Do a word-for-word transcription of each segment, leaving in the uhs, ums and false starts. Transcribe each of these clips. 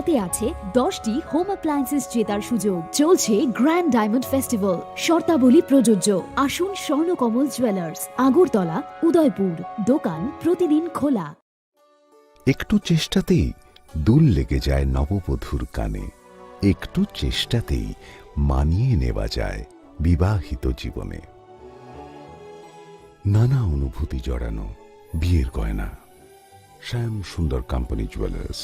তে আছে দশটি হোম অ্যাপ্লায়েন্সেস জেতার সুযোগ। চলছে গ্র্যান্ড ডায়মন্ড ফেস্টিভ্যাল, শর্তাবলী প্রযোজ্য। আসুন স্বর্ণকমল জুয়েলার্স, আগরতলা, উদয়পুর। দোকান প্রতিদিন খোলা। একটু চেষ্টাতেই দুল লেগে যায় নববধূর কানে, একটু চেষ্টাতেই মানিয়ে নেওয়া যায় বিবাহিত জীবনে। নানা অনুভূতি জড়ানো বিয়ের গয়না। শ্যাম সুন্দর কোম্পানি জুয়েলার্স।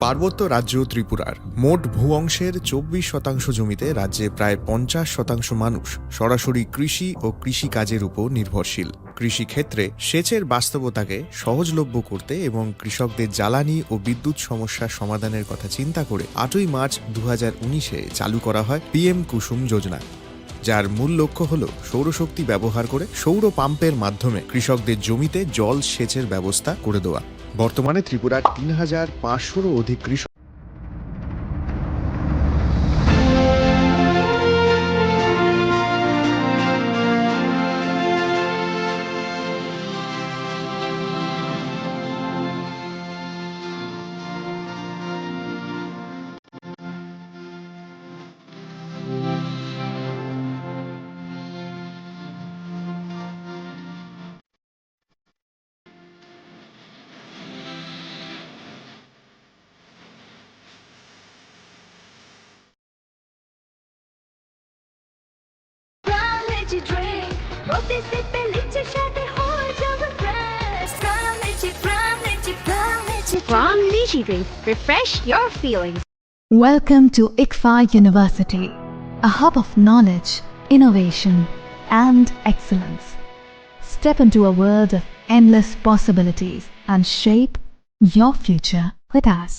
পার্বত্য রাজ্য ত্রিপুরার মোট ভূ অংশের চব্বিশ শতাংশ জমিতে রাজ্যে প্রায় পঞ্চাশ শতাংশ মানুষ সরাসরি কৃষি ও কৃষিকাজের উপর নির্ভরশীল। কৃষিক্ষেত্রে সেচের বাস্তবতাকে সহজলভ্য করতে এবং কৃষকদের জ্বালানি ও বিদ্যুৎ সমস্যা সমাধানের কথা চিন্তা করে আটই মার্চ দু হাজার উনিশে চালু করা হয় পিএম কুসুম যোজনা, যার মূল লক্ষ্য হল সৌরশক্তি ব্যবহার করে সৌর পাম্পের মাধ্যমে কৃষকদের জমিতে জল সেচের ব্যবস্থা করে দেওয়া। বর্তমানে ত্রিপুরার তিন হাজার পাঁচশোরও অধিক কৃষক Energy drink, প্রতি সিপে লিচুর স্বাদে হয়ে যাবে fresh। Prime Lychee, Prime Lychee, Prime Lychee, Prime Lychee drink. Refresh your feelings. Welcome to ICFAI University, a hub of knowledge, innovation, and excellence. Step into a world of endless possibilities and shape your future with us.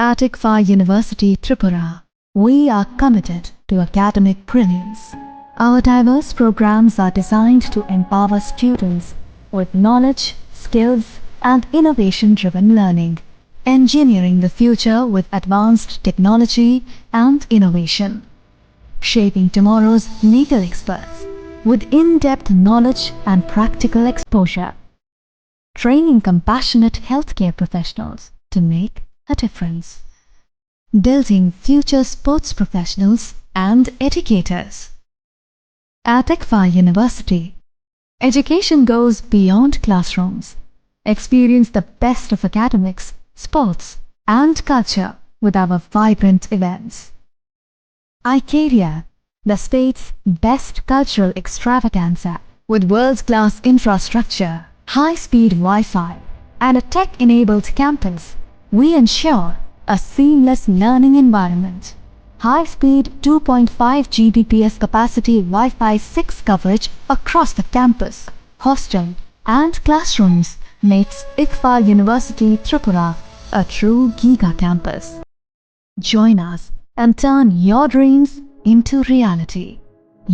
At ICFAI University Tripura, we are committed to academic brilliance. Our diverse programs are designed to empower students with knowledge, skills, and innovation-driven learning, engineering the future with advanced technology and innovation, shaping tomorrow's legal experts with in-depth knowledge and practical exposure, training compassionate healthcare professionals to make a difference, building future sports professionals and educators. At ICFAI University, education goes beyond classrooms. Experience the best of academics, sports, and culture with our vibrant events. Icaria, the state's best cultural extravaganza, with world-class infrastructure, high-speed Wi-Fi, and a tech-enabled campus, we ensure a seamless learning environment. High-speed two point five G B P S capacity Wi-Fi six coverage across the campus, hostel, and classrooms makes ICFAI University Tripura a true giga campus. Join us and turn your dreams into reality.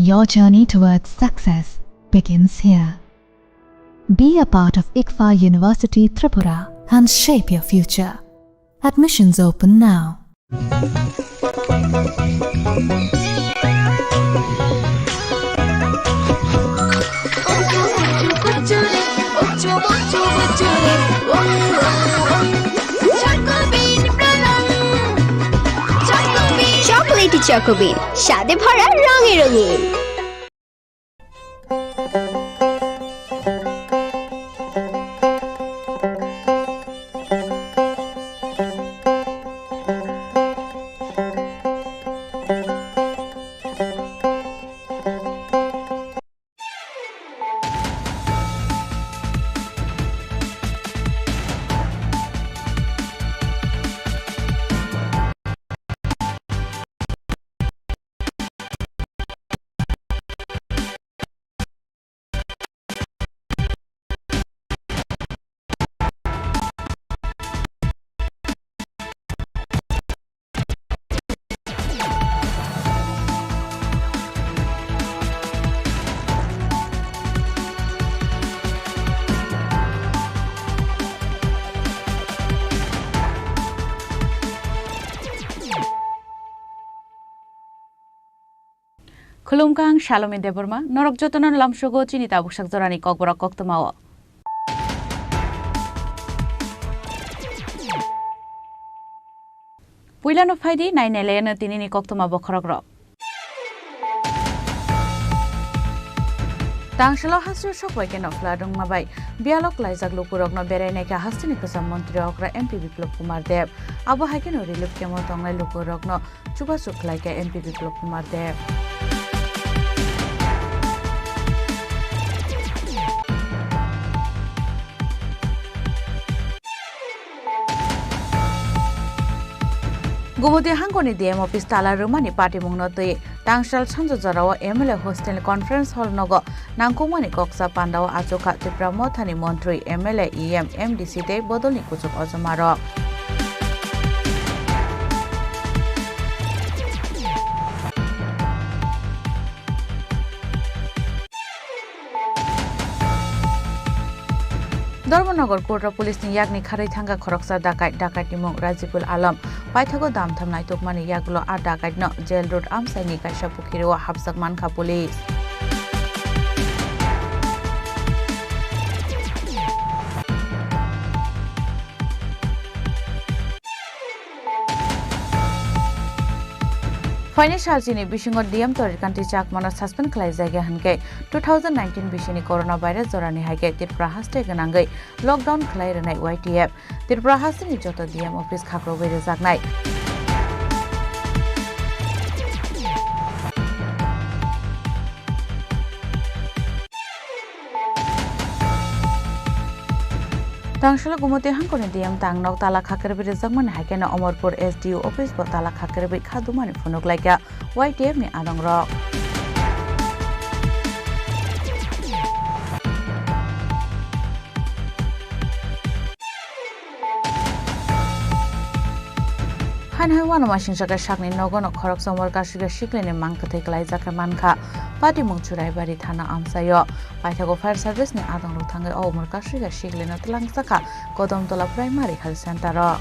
Your journey towards success begins here. Be a part of ICFAI University Tripura and shape your future. Admissions open now. Chocolatey Choco Bean, স্বাদে ভরা, রঙে রঙিন। Khulumkha, ang Salomi Debbarma, norok jotono lamsogo chini tabuksak jorani kokborok koktwmao. Puilano phaidi nainailayano tinini koktwma bokhorokrok. Tangsalo hasteo sokbai khe nokla rwngma bai biyalo klaijak lukurokno berai naikha hasteni kwcham montri okra M P Biplop Kumar Deb. Abo hai kheno relief camp-o tongnai lukurokno chubachu khlaikha M P Biplop Kumar Deb. Gumoti hangkoni D M office tala rwmani patimungno twi Tangsal sanjo jorao M L A hostel conference hall nogo nangkukmani koksa pandao achukha Tipra Mothani montri, M L A, E M, M D C tei bodolni kuchuk ojomarok. Dharmanagar court o police ni yakni kharwi thangkha khoroksa dakat, dakat ni mung Rajibul Alam. Paithago damtham naitukmani yagulo a dakat no jail road amsai ni kaisa pukhiri o hapjak mankha police. Phainai salchini bisingo D M Torirkanti Chakmano suspend khlaijak ya hwnkhe two thousand nineteen bisini corona virus jorani hai khe Tripura haste gwnangwi lockdown khlai rwnai Y T F. Tripura hasteni joto D M office khakrogwi rwjaknai. Tangsalo Gumoti hangkoni D M tangnok tala khakrwi rwjakmani hai kheno Omorpur S D O office bo tala khakrwi khadumani phunuk laikha Y T F ni adongrok. Haino hai uanama singcha khe sakni nogo no khoroksa umor kasika siklini mang kwthwi kwlaijak khe mankha. Patimung Churaibari thana amchaio. Paithago fire service ni adongrok thangwi o umor kasika siklino twlangjakha Kodomtola Primary Health Center o.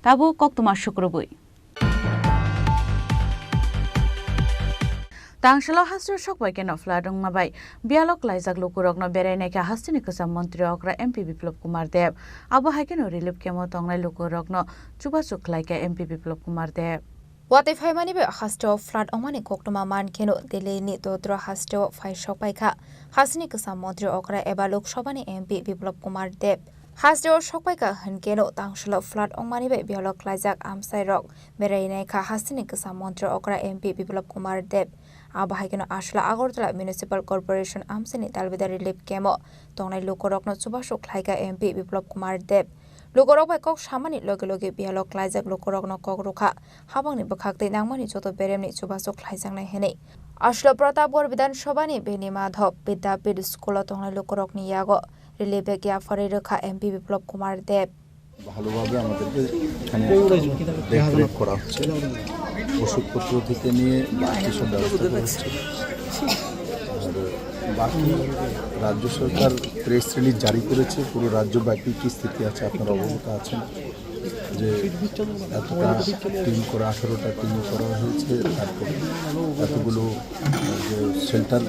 Tabuk koktwma sukrubwi. Tangsalo hasteo sokbai khe nokla rwngma bai biyalo klaijak lukurokno berai naikha hasteni kwcham montri okra M P Biplop Kumar Deb. Abo hai kheno relief camp o tongnai lukurokno chubachu khlaikha M P Biplop Kumar Deb. Watwi phaimani bai hasteo flood wngmani koktwma man kheno Delhi ni Dodra hasteo phai sokpai kha hasteni kwcham montri okra eba Lok Sabha ni M P Biplop Kumar Deb. Hasteo sokpai kha hwnkhe no tangsalo flood wngmani bai biyalo klaijak amchairok berai nai kha hasteni kwcham montri okra M P Biplop Kumar Deb. Abo hai kheno aswla Agartala Municipal Corporation amchaini Dalbida relief camp o tongnai lukurokno chubachu khlai kha M P Biplop Kumar Deb. Lukurok bai kok samani loge loge biyalo klaijak lukurokno kok rwkha habangni bwkhak twi nangmani joto beremni chubachu khlaijaknai hwnwi. Aswla Pratapgarh Bidhan Sabhani Beni Madhab Vidyapith School o tongnai lukurokni yago relief bag yapharwi rwkha M P Biplop Kumar Deb. ভালোভাবে আমাদেরকে এখানে ডেকোরেট করা হচ্ছে, ওষুধপত্র থেকে নিয়ে বাকি সব ব্যবস্থা করা হচ্ছে। আর বাকি রাজ্য সরকার প্রেস রিলিজ জারি করেছে, পুরো রাজ্যব্যাপী কী স্থিতি আছে আপনারা অবগত আছেন, যে এতটা টিম করা, আঠারোটা টিম করা হয়েছে, তারপর এতগুলো যে শেল্টার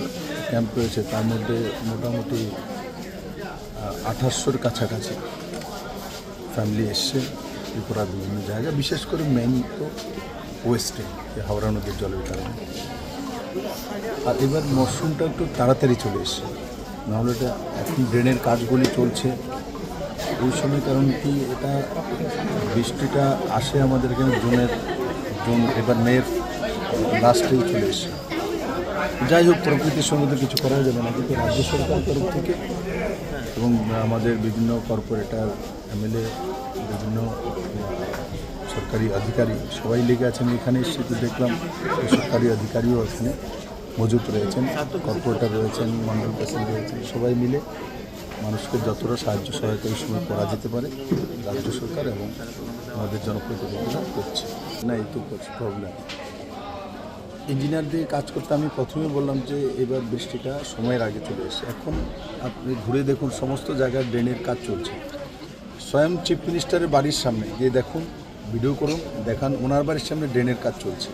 ক্যাম্প রয়েছে তার মধ্যে মোটামুটি আহ, আঠাশশোর কাছাকাছি ফ্যামিলি এসছে ত্রিপুরার বিভিন্ন জায়গা, বিশেষ করে মেইন তো ওয়েস্টে, এই হাওড়া নদীর জলের কারণে। আর এবার মরশুমটা একটু তাড়াতাড়ি চলে এসছে, নাহলে এটা এখন ড্রেনের কাজগুলি চলছে। ওই সময় কারণ কি, এটা বৃষ্টিটা আসে আমাদের এখানে জুনের, জুন, এবার মের লাস্টেই চলে এসছে। যাই হোক, প্রকৃতির সঙ্গে তো কিছু করা যাবে না, কিন্তু রাজ্য সরকার তরফ থেকে এবং আমাদের বিভিন্ন কর্পোরেটর, এমএলএ, বিভিন্ন সরকারি অধিকারী সবাই লেগে আছেন। এখানে এসে তো দেখলাম যে সরকারি অধিকারীও এখানে মজুদ রয়েছেন, কর্পোরেটর রয়েছেন, মণ্ডল প্রেসিডেন্ট রয়েছেন, সবাই মিলে মানুষকে যতটা সাহায্য সহায়তা এই সময় করা যেতে পারে রাজ্য সরকার এবং আমাদের জনপ্রতিনিধিরা করছে। না, এই তো প্রবলেম। ইঞ্জিনিয়ার দিয়ে কাজ করতে আমি প্রথমে বললাম যে এবার বৃষ্টিটা সময়ের আগে চলে এসেছে। এখন আপনি ঘুরে দেখুন, সমস্ত জায়গায় ড্রেনের কাজ চলছে। স্বয়ং চিফ মিনিস্টারের বাড়ির সামনে গিয়ে দেখুন, ভিডিও করুন, দেখান, ওনার বাড়ির সামনে ড্রেনের কাজ চলছে।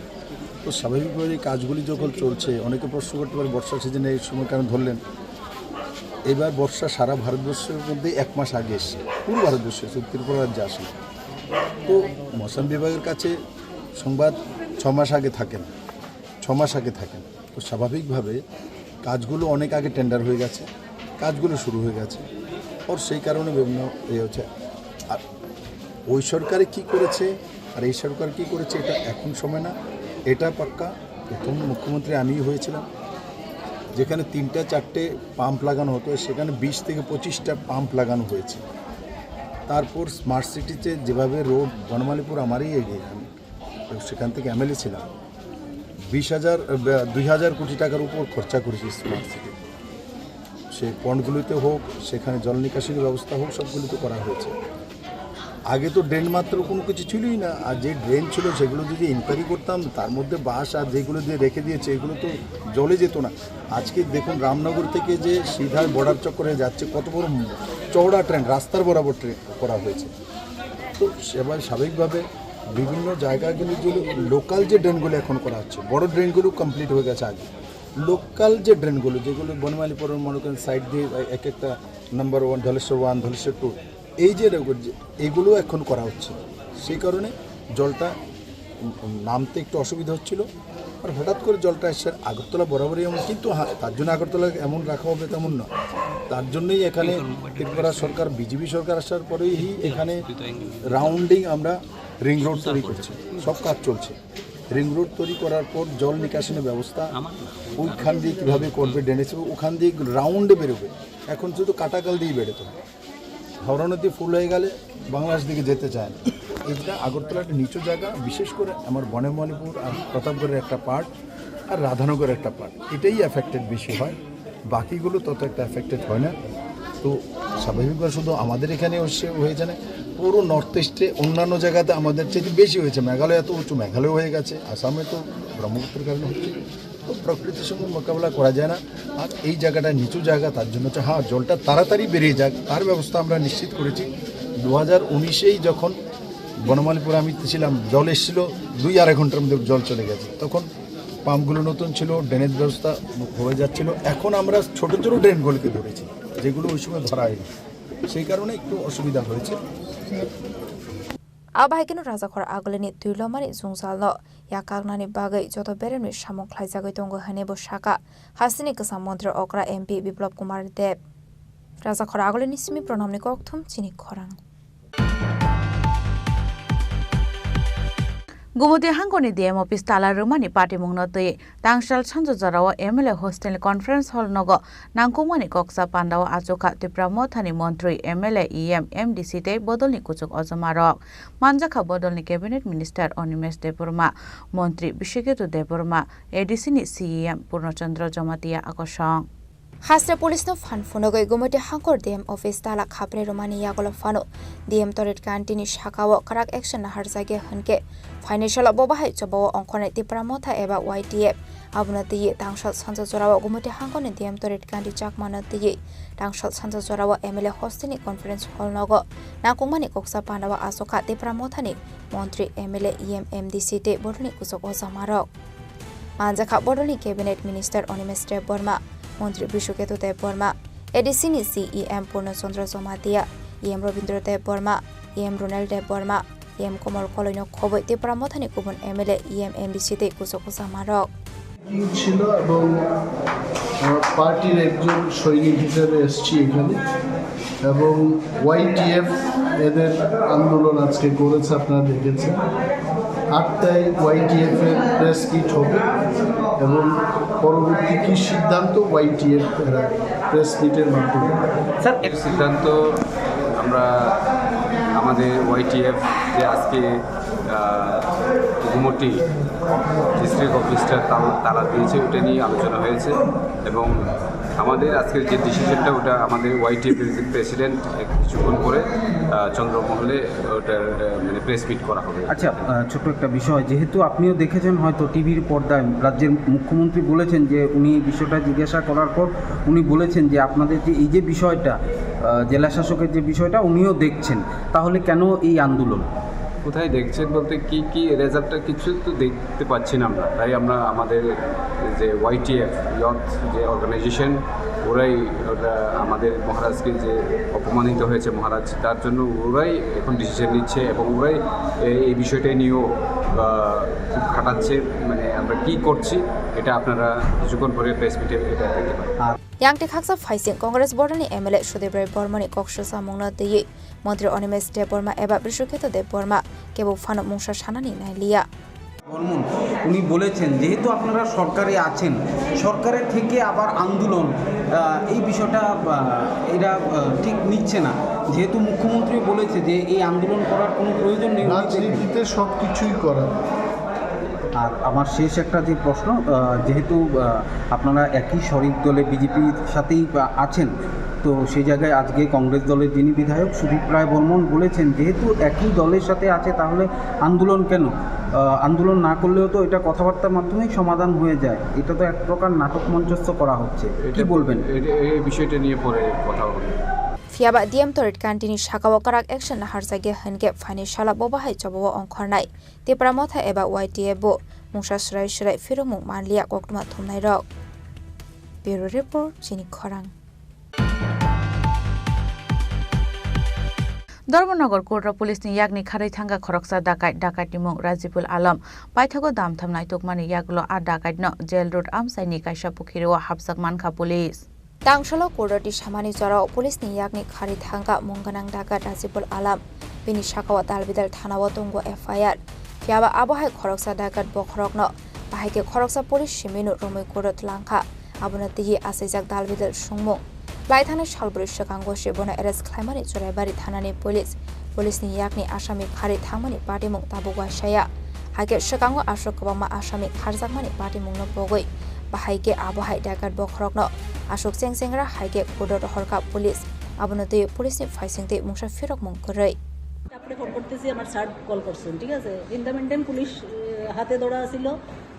তো স্বাভাবিকভাবে এই কাজগুলি যখন চলছে, অনেকে প্রশ্ন করতে পারে বর্ষা সিজনে এই সময় কেন ধরলেন। এবার বর্ষা সারা ভারতবর্ষের মধ্যে এক মাস আগে এসছে, পুরো ভারতবর্ষে শুধু ত্রিপুরা রাজ্যে আসেনি। তো মৌসুম বিভাগের কাছে সংবাদ ছ মাস আগে থাকে না, ছ মাস আগে থাকে না। তো স্বাভাবিকভাবে কাজগুলো অনেক আগে টেন্ডার হয়ে গেছে, কাজগুলো শুরু হয়ে গেছে। ওর সেই কারণে বিভিন্ন ইয়ে হচ্ছে। আর ওই সরকারে কি করেছে আর এই সরকার কি করেছে, এটা এখন সময় না। এটা পাক্কা প্রথম মুখ্যমন্ত্রী আমিই হয়েছিলাম, যেখানে তিনটা চারটে পাম্প লাগানো হতো, সেখানে বিশ থেকে পঁচিশটা পাম্প লাগানো হয়েছে। তারপর স্মার্ট সিটিতে যেভাবে রোড, বনমালীপুর আমারই এরিয়া, আমি সেখান থেকে এমএলএ ছিলাম, বিশ হাজার, আহ, দুই হাজার কোটি টাকার উপর খরচা করেছি স্মার্ট সিটি। সেই পন্ডগুলিতে হোক, সেখানে জল নিকাশির ব্যবস্থা হোক, সবগুলিতে করা হয়েছে। আগে তো ড্রেন মাত্র কোনো কিছু ছিলই না, আর যে ড্রেন ছিল সেগুলো যদি ইনকোয়ারি করতাম, তার মধ্যে বাঁশ আর যেগুলো দিয়ে রেখে দিয়েছে, এগুলো তো জলে যেত না। আজকে দেখুন, রামনগর থেকে যে সিধা বর্ডার চক্করে যাচ্ছে, কত বড় চওড়া ট্রেন, রাস্তার বরাবর ট্রেন করা হয়েছে। তো সেবার স্বাভাবিকভাবে বিভিন্ন জায়গাগুলি যে লোকাল যে ড্রেনগুলো এখন করা হচ্ছে, বড় ড্রেনগুলো কমপ্লিট হয়ে গেছে আগে। লোকাল যে ড্রেনগুলো, যেগুলো বনমালীপুরের মনে করেন সাইড দিয়ে এক একটা নাম্বার ওয়ান, ধলেশ্বর ওয়ান, ধলেশ্বর টু, এই যে ড্রেনগুলো, যে এগুলো এখন করা হচ্ছে, সেই কারণে জলটা নামতে একটু অসুবিধা হচ্ছিল। আর হঠাৎ করে জলটা এসে আগরতলা বরাবরই এমন, কিন্তু হ্যাঁ, তার জন্য আগরতলা এমন রাখা হবে তেমন না। তার জন্যই এখানে ত্রিপুরা সরকার, বিজেপি সরকার আসার পরেই এখানে রাউন্ডিং আমরা রিং রোড তৈরি করছি, সব কাজ চলছে। রিং রোড তৈরি করার পর জল নিকাশনের ব্যবস্থা ওইখান দিয়ে কীভাবে করবে, ড্রেনেজ, ওখান দিয়ে রাউন্ডে বেরোবে। এখন শুধু কাটাখাল দিয়ে বেরোতে হয়। হাওড়া নদী ফুল হয়ে গেলে বাংলাদেশ দিকে যেতে চায় না। এটা আগরতলা একটা নিচু জায়গা, বিশেষ করে আমার বনমালীপুর আর প্রতাপগড়ের একটা পার্ট আর রাধানগরের একটা পার্ট, এটাই এফেক্টেড বেশি হয়, বাকিগুলো তত একটা এফেক্টেড হয় না। তো স্বাভাবিকভাবে শুধু আমাদের এখানে হচ্ছে, হয়েছে না, পুরো নর্থ ইস্টে অন্যান্য জায়গাতে আমাদের চেয়ে বেশি হয়েছে। মেঘালয় এত উঁচু, মেঘালয় হয়ে গেছে, আসামে তো ব্রহ্মপুত্রের কারণে হচ্ছে। তো প্রকৃতির সঙ্গে মোকাবেলা করা যায় না। আর এই জায়গাটা নিচু জায়গা, তার জন্য হচ্ছে, হ্যাঁ, জলটা তাড়াতাড়ি বেরিয়ে যাক, তার ব্যবস্থা আমরা নিশ্চিত করেছি। দু হাজার উনিশেই যখন বনমালীপুরে আমি ছিলাম, জল এসেছিল, দুই আড়াই ঘন্টার মধ্যে জল চলে গেছে। তখন পাম্পগুলো নতুন ছিল, ড্রেনেজ ব্যবস্থা হয়ে যাচ্ছিল। এখন আমরা ছোট ছোট ড্রেনগুলোকে ধরেছি, যেগুলো ওই সময় ধরা হয়নি, সেই কারণে একটু অসুবিধা হয়েছে। Abo hai kheno Rajakhor Agulini twi lomani jwngjalno yakaknani bagwi joto beremni samung khlaijagwi tongo hwnwi bo sakha. Hasteni kwcham montri okra M P Biplab Kumar Deb. Rajakhor Agulini simi Pranamni kokthum chini khorang. Gumoti hangkoni D M office tala rwmani patimungno twi Tangsal Sanjajorao M L A hostel conference hall nogo nangkukmani koksa pandao achukha Tipra Mothani montri, M L A, E M, M D C tei bodolni kuchuk ojomarok. Manjakha bodolni cabinet minister Animesh Debbarma, montri Biswaketu Debbarma, A D C ni C E M Purno Chandra Jamatia akosong. Hasra police no phan phunugwi Gumoti hangkor D M office tala khaprwi rwmani yagulo phano D M Torit Kanti ni sakao kwrak action naharjakya hwnkhe phainai salo bo bahai chobao ongkhornai Tipra Motha eba Y T F. Abono twiwi Tangsal Sanjajorao Gumoti hangkor ni D M Torit Kanti Chakma no twiwi Tangsal Sanjajorao M L A hostel ni conference hall nogo nangkukmani koksa pandao achukha Tipra Mothani montri, M L A, E M, M D C tei bodolni kuchuk ojomarok. Manjakha bodolni cabinet minister Animesh Debbarma, montri Biswaketu Debbarma, A D C ni C E M Purno Chandra Jamatia, E M Rabindra Debbarma, E M Runel Debbarma, E M Komol Koloino khobwi Tipra Mothani kubun M L A, E M, M D C tei kuchuk ojomarok. ছিল এবং, আহ, পার্টির একজন সৈনিক হিসেবে এসছি এখানে এবং ওয়াইটিএফ এদের আন্দোলন আজকে করেছে, আপনারা দেখেছেন। আটটায় ওয়াইটিএফ এর প্রেস মিট হবে এবং পরবর্তী কি সিদ্ধান্ত ওয়াইটিএফ এরা প্রেস মিটের মাধ্যমে। স্যার, এর সিদ্ধান্ত আমরা আমাদের ওয়াইটিএফ যে আজকে, আহ, গুমটি ডিস্ট্রিক্ট অফিসটা তালা, তালা দিয়েছে, ওটা নিয়ে আলোচনা হয়েছে এবং আমাদের আজকের যে ডিসিশনটা, ওটা আমাদের ওয়াইটিএফ এর যে প্রেসিডেন্ট কিছুক্ষণ পরে, আহ, চন্দ্রমহলে ওটার, আহ, মানে প্রেস মিট করা হবে। আচ্ছা, আহ, ছোট্ট একটা বিষয়, যেহেতু আপনিও দেখেছেন হয়তো টিভির পর্দায় রাজ্যের মুখ্যমন্ত্রী বলেছেন যে উনি এই বিষয়টা জিজ্ঞাসা করার পর উনি বলেছেন যে আপনাদের যে এই যে বিষয়টা, আহ, জেলা শাসকের যে বিষয়টা উনিও দেখছেন, তাহলে কেন এই আন্দোলন? কোথায় দেখছেন বলতে কি কি রেজাল্টটা কিছু তো দেখতে পাচ্ছি না আমরা, তাই আমরা আমাদের যে ওয়াইটিএফ ইয়থ যে অর্গানাইজেশন, ওরাই ওটা আমাদের মহারাজকে যে অপমানিত হয়েছে মহারাজ, তার জন্য ওরাই এখন ডিসিশন নিচ্ছে এবং ওরাই এ- এই বিষয়টা নিয়েও আহ, খুব খাটাচ্ছে। মানে আমরা কি করছি, এটা আপনারা কিছুক্ষণ পরে প্রেস মিটে এটা দেখতে পারেন। Yang tei khaksa phaising Congress boroni M L A Sudip Roy Bormani kok swchamungno twiwi Montri Animesh Debbarma eba Brisukheto Debbarma kebo phano mungsa sanani nailiya. Barman, উনি বলেছেন, যেহেতু আপনারা সরকারে আছেন, সরকারের থেকে আবার আন্দোলন, আহ, এই বিষয়টা, আহ, এরা, আহ, ঠিক নিচ্ছে না। যেহেতু মুখ্যমন্ত্রী বলেছে যে এই আন্দোলন করার কোনো প্রয়োজন নেই, উনি রাজনীতিতে সব কিছুই করা। আর আমার শেষ একটা যে প্রশ্ন, আহ, যেহেতু, আহ, আপনারা একই শরিক দলে বিজেপির সাথেই, আহ, আছেন, তো সেই জায়গায় আজকে কংগ্রেস দলের যিনি বিধায়ক সুদীপ রায় বর্মন বলেছেন, যেহেতু একই দলের সাথে আছে, তাহলে আন্দোলন কেন? আহ, আন্দোলন না করলেও তো এটা কথাবার্তার মাধ্যমেই সমাধান হয়ে যায়। এটা তো এক প্রকার নাটক মঞ্চস্থ করা হচ্ছে। কি এটা, বলবেন? এটা, এই বিষয়টা নিয়ে পরে কথা হবে। Phiyaba D M Torit Kantini sakao kwrak action naharjakya hinkhe phaini sala bo bahai chobao ongkhornai. Tipra Motha eba Y T F bo mungsa swrai swrai phirokmung manliya koktwma thumnairok. Bureau Report, Chini Khorang. Dharmanagar Court o police ni yakni kharwi thangkha khoroksa dakat, dakat ni mung Rajibul Alam. Paithago dam tham naitukmani yagulo a dakat no Jail Road amchaini kaisa pukhiri o hapjak mankha police. Tangsalo court o tisamani jorao police ni yakni kharwi thangkha mung gwnang dakat Rajibul Alam. Bini sakao Dalbidal thana o tongo F I R. Phiyaba abo hai khoroksa dakat bokhorokno, bahai khe khoroksa police simino romwi court o twlangkha. Abono twiwi achaijak Dalbidal sungmung. Laithana salbrwi swkango se bono arrest khlaimani Churaibari thanani police. Police ni yakni asami kharwi thangmani patimung tabuk uaisaya. Hai khe swkango aswk kwbangma asami kharjakmani patimungno pogwi, bahai khe abo hai dakat bokhorokno aswk chengchengra hai khe court o rohorkha police. Abono twiwi police ni phaising twi mungsa phirokmung kwrwi. আপনি ফোন করতেছি, আমার sir call করছেন, ঠিক আছে? In the meantime police, আহ, হাতে ধরা ছিল,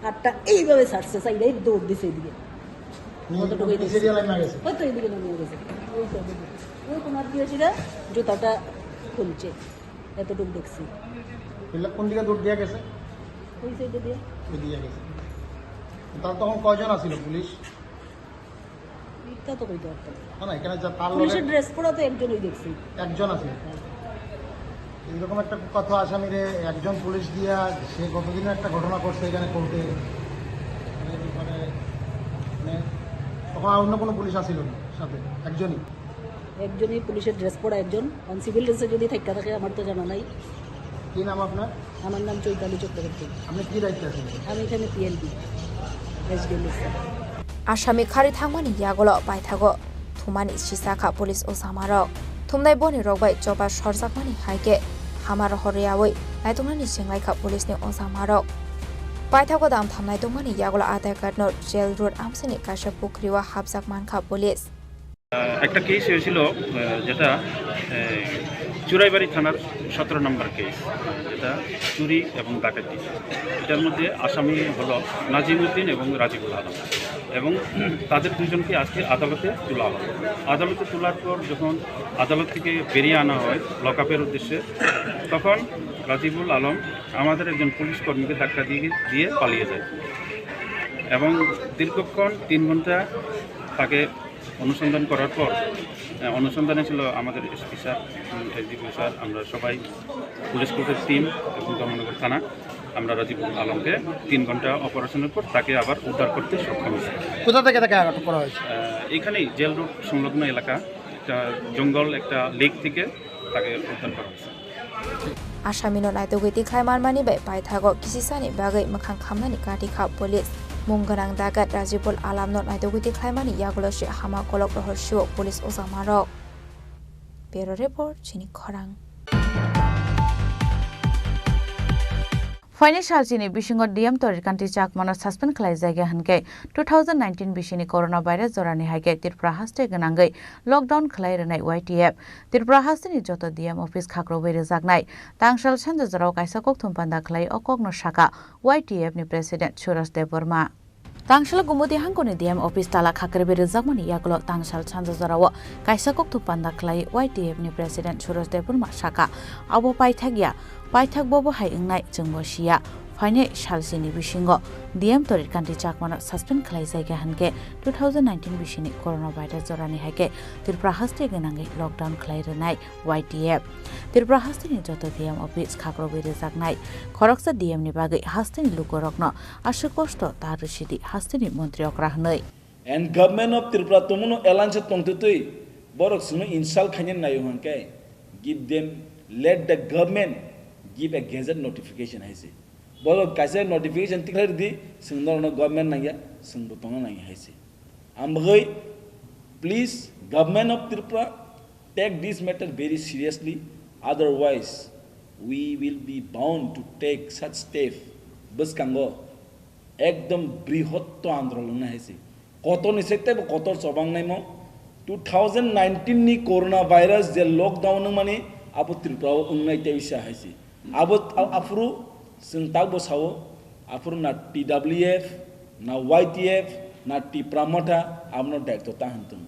আরটা এইভাবে ছাড়ছে, সাইডে দৌড় দিছে এদিকে। হুম, কতটুকু এই পিছের দিকে লাইন মারা গেছে। হয়তো এদিকে লাইন মারা গেছে। ওই তো এদিকে। ওই কোনার দিয়ে ছিল, জুতাটা খুলছে। এতটুকু দেখছি। এগুলা কোন দিকে দৌড় দিয়া গেছে? ওই সাইডে দিয়ে। ওই দিয়ে গেছে। তাহলে তখন কয়জন আছিল পুলিশ? এটা তো কইতে পারতাম না। না, না, এখানে যা তার পুলিশের লগে ড্রেস পরা তো একজনই দেখছি। একজন আছে। এইরকম একটা কথা আসামিরে একজন পুলিশ দিয়া সে গতদিনও একটা ঘটনা করছে এখানে কোর্টে। মানে, মানে, মানে, তখন আর অন্য কোনো পুলিশ আসিল না সাথে, একজনই। একজনই পুলিশের ড্রেস পরা একজন, অন সিভিল ড্রেসে যদি থাইকা থাকে আমার তো জানা নাই। কি নাম আপনার? আমার নাম চৈতালি চক্রবর্তী। আপনি কি দায়িত্বে আছেন? আমি এখানে PLB, SDM sir. Asami kharwi thangmani yagulo paithago thumani sisa kha police ojamarok. Thumnai boni rok bai choba sorjakmani hai khe hama rohor rwyaui naituknani chenglai kha police ni ojamarok. Paithago dam tham naitukmani yagulo a dakat no Jail Road amsini kaisa pukhri o hapjak mankha police. আহ, একটা কেস হয়েছিল, আহ, যেটা, আহ, চুরাইবাড়ি থানার সতেরো নম্বর কেস, আহ, যেটা চুরি এবং ডাকাতি। এটার মধ্যে আসামি হলো নাজিমুদ্দিন এবং রাজিবুল আলম এবং তাদের দুজনকে আজকে আদালতে তোলা হলো। আদালতে তোলার পর যখন আদালত থেকে বেরিয়ে আনা হয় লকআপের উদ্দেশ্যে, তখন রাজিবুল আলম আমাদের একজন পুলিশ কর্মীকে ধাক্কা দিয়ে, দিয়ে পালিয়ে যায় এবং দীর্ঘক্ষণ তিন ঘন্টা তাকে অনুসন্ধান করার পর, আহ, অনুসন্ধানে ছিল আমাদের এসপি স্যার, উম, এসডিপিও স্যার, আমরা সবাই পুলিশ কোর্টের টিম এবং ধর্মনগর থানা, আমরা রাজিবুল আলমকে তিন ঘন্টা অপারেশনের পর তাকে আবার উদ্ধার করতে সক্ষম হয়েছি। কোথা থেকে তাকে আটক করা হয়েছে? আহ, এখানেই জেল রোড সংলগ্ন এলাকা, একটা জঙ্গল, একটা লেক থেকে তাকে উদ্ধার করা হয়েছে। Asamino naitugwi tikhlai manmani bai paithago kisisani bagwi mwkhang khamnani kati kha police. Mung gwnang dagat Rajibul Alamno naitugwi tikhlaimani yagulo se hama kolok rohor sio police ojamarok. Bureau Report, Chini Khorang. Phaini salchini bisingo D M Torir Kanti Chakmano suspend khlaijak ya hwnkhe two thousand nineteen bisini corona virus jorani hai khe Tripura haste gwnangwi lockdown khlai rwnai Y T F. Tripura hasteni joto D M office khakrobwi rwjaknai. Tangsal sanja jorao kaisa kokthum panda khlai o kokno sakha Y T F ni president Suraj Debbarma. Tangsalo Gumoti hangkoni D M office tala khakrwi rwjakmani yagulo tangsal sanja jorao kaisa kokthum panda khlai Y T F ni President Suraj Debbarma saka, abo paithak ya, paithak bobo hai wngnai chwngbo siya. Phainai salsini bisingo D M Torit Kanti Chakmano suspend khlai jaiga hwnkhe two thousand nineteen bisini coronavirus jorani haikhe Tripura haste gwnangwi lockdown khlai rwnai Y T F. Tripura hasteni joto D M office khakrogwi rwjaknai. Khoroksa D M ni bagwi hasteni lukurokno aswk kosto ta rwsidi hasteni montri okra hwnwi. And government of Tripura tongmano alliance tongtwtwi borok chwngno insult khaina naio hwnkhe give them, let the government give a gazette notification hai se. Borok kaisa notification tikhlai rwdi, chwng norokno government nangya, chwngbo tongna nangya hai se. Ang bagwi, please, government of Tripura, take this matter very seriously, otherwise we will be bound to take such step. Bwskango ekdom brihotto andolon wngnai hai se. Kotorni se teibo kotor chobang naimo. Two thousand nineteen ni coronavirus je lockdown wngmani abo Tripura o wngnai tei bisa hai se. Abo a-, aphuru chwng takbo sao, aphuru na T W F, na Y T F, na Tipra Motha, abono daitw ta hwn tong.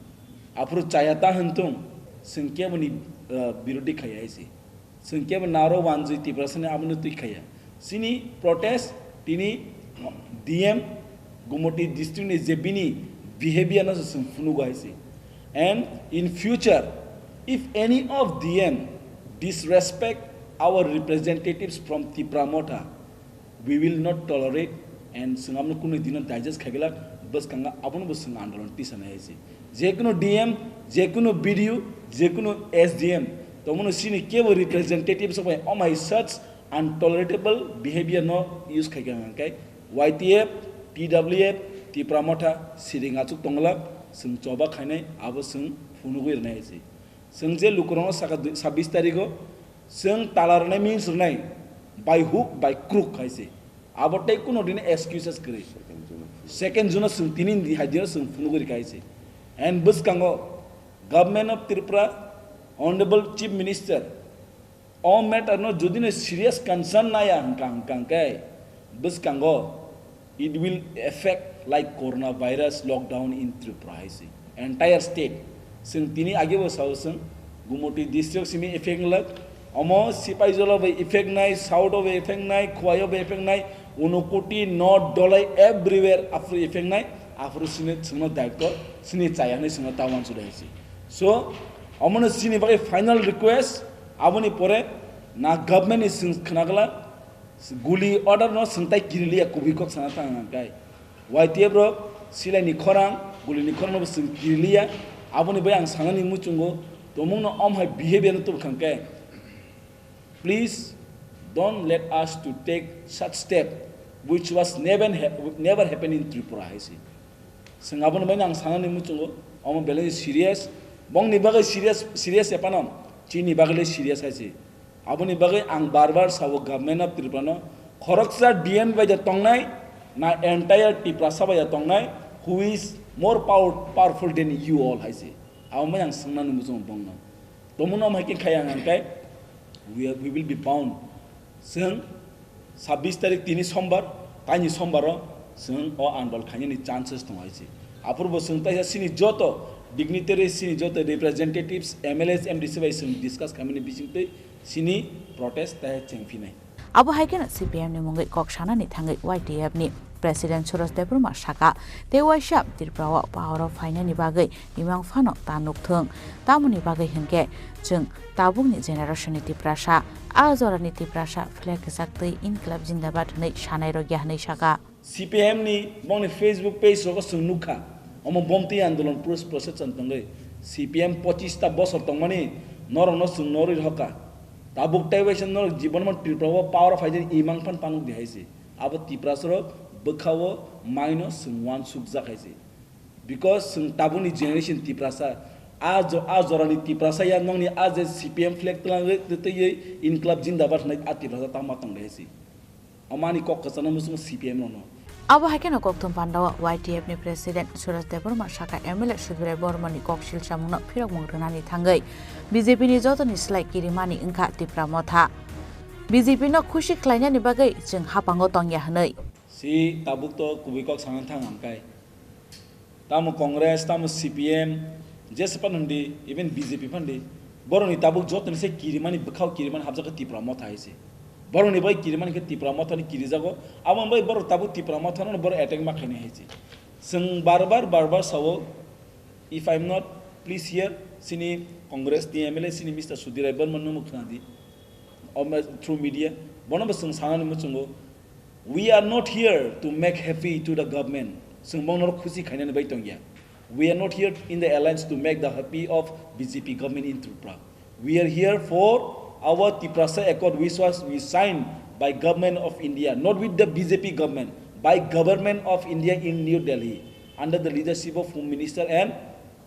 Aphuru chaya ta hwn tong, chwng keboni, uh, birodhi khaiya hai se. Chwng kebo naro wanjwi Tiprasani abono twi khaiya. Chini protest, tini D M Gumoti district ni je bini behavior no se chwng phunugo hai se. And in future, if any of D M disrespect our representatives from Tipra Motha, we will not tolerate and chwng abono kunu dino digest khaiglak, bwskango abono bo chwng andolon tisa nai hai se. Jekunu D M, jekunu B D O, jekunu S D M, tongmano chini kebo representative sok bai omai such untolerable behavior no use khaikha hwnkhe Y T F, T W F, Tipra Motha siring achuk tonglak, chwng choba khainai abo chwng phunugwi rwnai hai se. Chwng je lukurokno saka dui, sabbish tarigo chwng tala rwnai, means rwnai by hook by crook hai se. Abo tei kuno dini excuses kwrwi. Second June o chwng tini ni hai dino chwng phunugwi rwkha hai se. And bwskango Government of Tripura, Honorable Chief Minister, o matter no jodi no serious concern naya hwnkha hwnkha hwnkhe bwskango it will affect like coronavirus lockdown in Tripura hai se. Entire state. Chwng tini age bo sao chwng Gumoti district simi effect nglak. Omo Sipaijala bai effect nai, South o bai effect nai, Khowai o bai effect nai, Unakoti, North, Dholai everywhere aphuru effect nai, aphuru sini chwngno daitw, sini chaya hinwi chwngno ta uansukha hai se. So, omono chini bagwi final request, aboni pore na government ni chwng khna glak, guli order no chwng tai kiriliya kubui kok sana ta hwnkha hwnkhe. Y T F rok silai ni khorang, guli ni khorang no bo chwng kiriliya, aboni bai ang sanani muchungo, tomung no om hai behavior no tubukha hwnkhe. Please don't let us to take such step which was never ha-, never happened in Tripura hai se. Chwng aboni bai ang sanani muchungo, omo belai serious. Bongni bagwi serious, serious ya phano, chini bagwi le serious hai se. Aboni bagwi ang bar bar sao government of Tripura no, khoroksa D M bai da tongnai, na entire Tiprasa bai da tongnai, who is more power-, powerful than you all hai se. Abo bai ang swngnani muchungo bongno. Tomung no hai khe khaya hwnkhe, we are, we will be bound. Chwng sabbish tarik tini sombar, taini sombaro chwng o andol khainani chances tongo hai se. Aphuru bo chwng taisa chini joto dignitaries, chini joto representatives, M L As, M D C bai chwng discuss khaimani bisingtwi chini protest tai chengphinai. Abo hai kheno C P M ni mungwi kok sanani thangwi Y T F ni President Suraj Debbarma saka, tei waisa Tripura o power o phainani bagwi imang phano ta nukthung. Tamoni bagwi hinkhe chwng tabukni generation ni Tiprasa, a jorani Tiprasa flag kwchak twi Inklab Jindabad hwnwi sanai rwkya hwnwi saka. C P M ni bongni Facebook page rogo chwng nukha, omo bomtwi andolon pros-, process chwng tongwi. C P M pochista bosor tongmani norokno chwng norwi rwkha. Tabuk tei waisa norok jibon man Tripura o power o phaijak imang phan panuk di hai se. Abo Tiprasa rok bwkha o maino chwng uansukjak hai se. Because chwng tabukni generation Tiprasa, a jo-, a jorani Tiprasa ya nokni a je C P M flag twlang twi twi Inklab Jindabad hwnwi a Tiprasa tangma tong de hai se. Omo ani kok kwchangno muchungo C P M rokno. Abo hai kheno kokthum pandao Y T F ni President Suraj Debbarma saka M L A Sudbrai Bormani kok silchamungno phirokmung rwnani thangwi B J P ni jotoni slai kirimani wngkha Tipra Motha. B J P no khusi khlainani bagwi chwng hapango tongya hwnwi. Si tabuk to kubui kok sana thang ang kai. Tamo Congress, tamo C P M, jesa phan hwndi, even B J P phan di. Boroni tabuk jotoni se kirimani bwkhao kirimani habjak khe Tipra Motha hai se. Boroni bai kirimani khe Tipra Motha ni kirijago. Abo bai borok tabuk Tipra Motha no borok attack ma khaini hai se. Chwng bar bar, bar bar sao, if I am not pleased here, sini Congress ni M L A sini Mister Sudhir Rai Barman no khna di. Om-, through media, bono bo chwng sanani muchungo, "We are not here to make happy to the government." Chwng bongno khusi khainani bai tongya. "We are not here in the alliance to make the happy of B J P government in Tripura. We are here for our Tiprasa Accord, which was we signed by Government of India, not with the B J P government, by Government of India in New Delhi, under the leadership of Home Minister and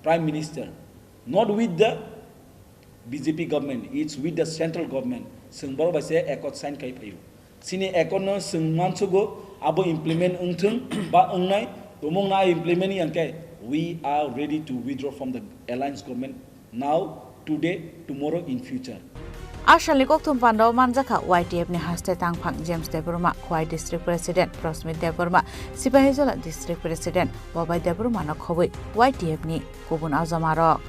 Prime Minister, not with the B J P government, it's with the central government." Chwng borok bai se accord sign khai phaio. Chini accord no chwng mansugo, abo implement wngthwng ba wngnai, tumung na implement yang khe, we are ready to withdraw from the alliance government now, today, tomorrow, in future. A salni kokthum pandao manjakha Y T F ni haste tangphang James Debbarma, Khowai District President Prosmit Debbarma, Sipahijola District President Bobai Debbarma no khobwi Y T F ni kubun ajomarok.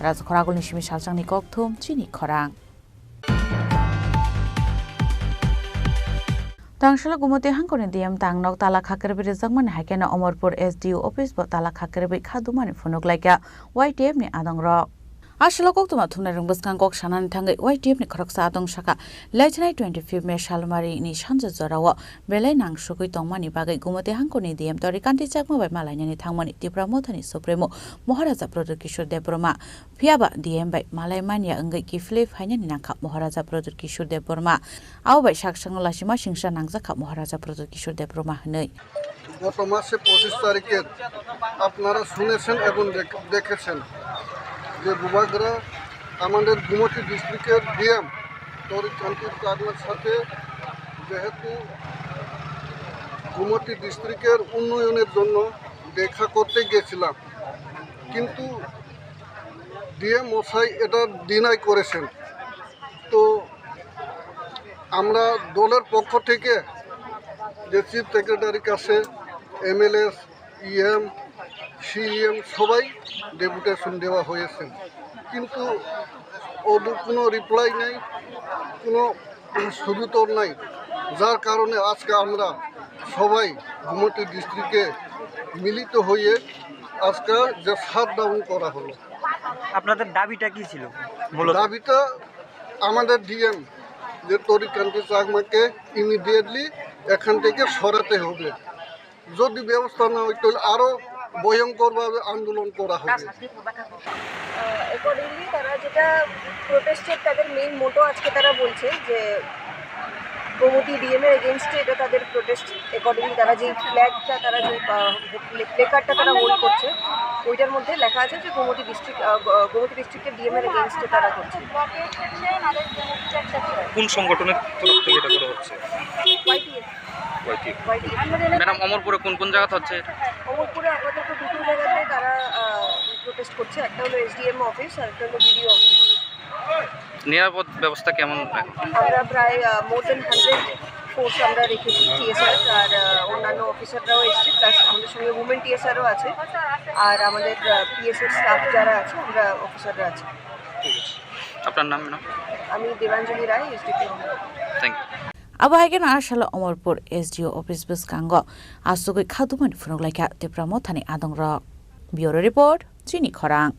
Rajakhor agulni simi salsangni kokthum chini khorang. Tangsalo Gumoti hangkoni D M tangnok tala khakribwi rijakmani hai kheno Omorpur S D O office bo tala khakribwi khadumani phunuk laikha Y T F ni adongrok. Asalo koktwma thumnairok bwskang kok sanani thangwi Y T F ni khoroksa adong sakha, laichinai twenty fifth May salmari ni sanja jorao belai nangsugwi tongmani bagwi Gumoti hangkoni D M Torikanti Chakma bai malainani thangmani Tipra Mothani Supremo Maharaja Pradyut Kishore Debbarma. Phiyaba D M bai malai manya wngwi kiphilwi phainani nangkha Maharaja Pradyut Kishore Debbarma. Abo bai saksango lasima singsa nangjakha Maharaja Pradyut Kishore Debbarma hwnwi. গত মাসে পঁচিশ তারিখে আপনারা শুনেছেন এবং দেখ-, দেখেছেন যে বুবাগ্রা আমাদের গোমতী ডিস্ট্রিক্টের ডিএম তরিক কান্তি চাকমার সাথে যেহেতু গোমতী ডিস্ট্রিক্টের উন্নয়নের জন্য দেখা করতে গেছিলাম, কিন্তু ডিএম মশাই এটা ডিনাই করেছেন। তো আমরা দলের পক্ষ থেকে যে চিফ সেক্রেটারির কাছে এমএলএ, ইএম, সিইএম সবাই ডেপুটেশন দেওয়া হয়েছে, কিন্তু ওদের কোনো রিপ্লাই নেই, কোনো সুদুত্তর নাই, যার কারণে আজকে আমরা সবাই গোমতী ডিস্ট্রিক্টে মিলিত হয়ে আজকে যে শাটডাউন করা হলো। আপনাদের দাবিটা কি ছিল মূলত? দাবিটা আমাদের ডিএম যে তরিক কান্তি চাকমাকে ইমিডিয়েটলি এখান থেকে সরাতে হবে, যদি ব্যবস্থা না হয় তাহলে আরো ভয়ঙ্করভাবে আন্দোলন করা হবে। অ্যাকর্ডিংলি তারা যেটা প্রোটেস্টের তাদের মেইন মোটো আজকে তারা বলছে যে গোমতী ডিএম এর এগেইনস্টে এটা তাদের প্রোটেস্ট। অ্যাকর্ডিংলি তারা যে ফ্ল্যাগটা, তারা যে প্লেকার্ডটা তারা হোল্ড করছে, ওইটার মধ্যে লেখা আছে যে গোমতী ডিস্ট্রিক্ট, গোমতী ডিস্ট্রিক্টের ডিএম এর এগেইনস্টে তারা করছে। কোন সংগঠনের তরফ থেকে এটা করা হচ্ছে? ওয়াইটিএফ। ওয়াইটিএফ। ওয়াইটিএফ। ম্যাডাম, অমরপুরে কোন কোন জায়গাতে হচ্ছে এটা? অমরপুরে আপাতত দুটো জায়গাতে তারা প্রোটেস্ট করছে, একটা হলো এসডিএম অফিস আর একটা হলো বিডিও অফিস। নিরাপদ ব্যবস্থা কেমন? আমরা প্রায় মোর দেন হান্ড্রেড ফোর্স আমরা রেখেছি, টিএসআর আর আহ, অন্যান্য অফিসাররাও এসছে, প্লাস আমাদের সঙ্গে উমেন টিএসআরও আছে, আর আমাদের পিএসএর স্টাফ যারা আছে, আমরা অফিসাররা আছি। ঠিক আছে, আপনার নাম, ম্যাডাম? আমি Debanjali Roy, SDPO. Thank you. Abo hai kheno asalo Omorpur S D O office bwskango asugwi kha dumani phunuk laikha Tipra Mothani adongrok. Bureau Report, Chini Khorang.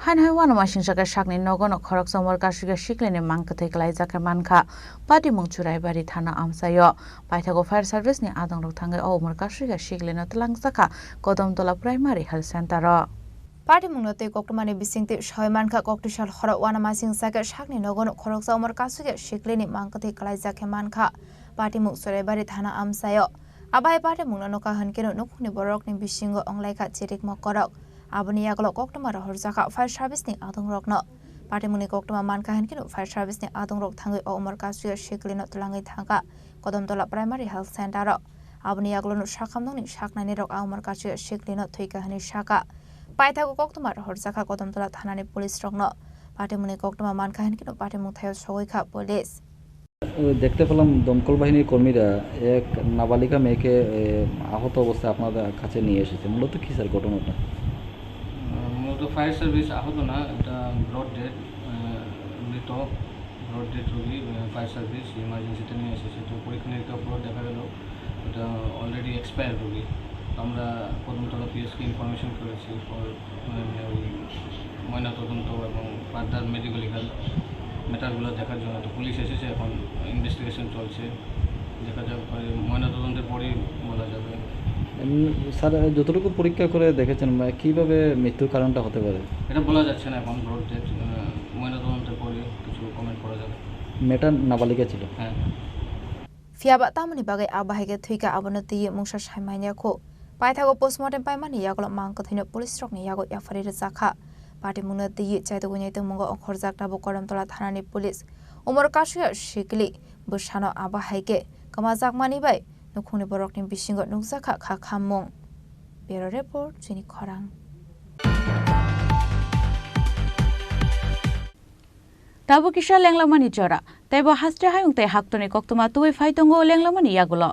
Haino hai uanama singsa khe sakni nogo no khoroksa umor kasui khe siklini mang kwthwi kwlaijak khe mankha. Patimung Churaibari thana amchaio. Paithago fire service ni adongrok thangwi o umor kasui khe siklino twlangjakha Kodom Tola Primary Health Center o. Patimungno tei koktwmani bisingtwi sawi mankha, koktwi sal horo uanama singsa khe sakni nogo no khoroksa umor kasui khe siklini mang kwthwi kwlaijak khe mankha. Patimung Churaibari thana amchaio. Abo hai patimungno nukha hwn kheno nukhungni bororokni bisingo wnglaikha chirik mokorok. Aboni yagulo koktwma rohorjakha fire service ni adongrokno. Patimungni koktwma mankha hwn kheno fire service ni adongrok thangwi o umor kasui siklino twlangwi thangkha Kodom Tola Primary Health Center o. Aboni yagulo no sakhamnokni saknainirok a umor kasui siklino thwikha hwnwi sakha. Paithago koktwma rohorjakha Kodom Tola thanani police rokno. Patimungni koktwma mankha hwn kheno patimung thaio sogwi kha police. দেখতে পেলাম দমকল বাহিনীর কর্মীরা এক নাবালিকা মেয়েকে, এ, আহত অবস্থায় আপনাদের কাছে নিয়ে এসেছে। মূলত কী স্যার ঘটনাটা? আহ, মূলত ফায়ার সার্ভিস আহত না, এটা ব্রড ডেড, আহ, মৃত ব্রড ডেড রোগী। আহ, ফায়ার সার্ভিস ইমার্জেন্সিতে নিয়ে এসেছে। তো পরীক্ষা নিরীক্ষার পর দেখা গেল এটা অলরেডি এক্সপায়ার রোগী। তো আমরা কদমতলা পিএসকে ইনফরমেশন করেছি। পর, আহ, ওই ময়নাতদন্ত এবং ফার্দার মেডিকেল লিগাল ম্যাটারগুলো দেখার জন্য তো পুলিশ এসেছে, এখন ইনভেস্টিগেশন চলছে। দেখা যাক, ওই ময়নাতদন্তের পরেই বলা যাবে। এমনি স্যার, যতটুকু পরীক্ষা করে দেখেছেন, মানে, কিভাবে মৃত্যুর কারণটা হতে পারে? এটা বলা যাচ্ছে না এখন, ব্রড ডেথ, আহ, ময়নাতদন্তের পরে কিছু কমেন্ট করা যাবে। মেয়েটা নাবালিকা ছিল? হ্যাঁ, হ্যাঁ। Phiya ba tamoni bagwi a bahai khe thwi kha, abono twiwi mungsa sai manya kho. Paithago postmortem paimani yagulo mang kwthwino police rokni yago F I R rwjak kha. Patimungno twiwi chaitugwi naitugmungo ongkhorjak tabuk Kodamtola thanani police. Umor kasu ya sikli bwsano a bahai khe kwmajakmani bai nukhungni borokni bisingo nukjak kha kha khammung. Bureau Report, Chini Khorang. Tabuk kisa lenglamani jora, tei bo haste hayung tei haktorni koktwma tubui phai tongo lenglamani yagulo.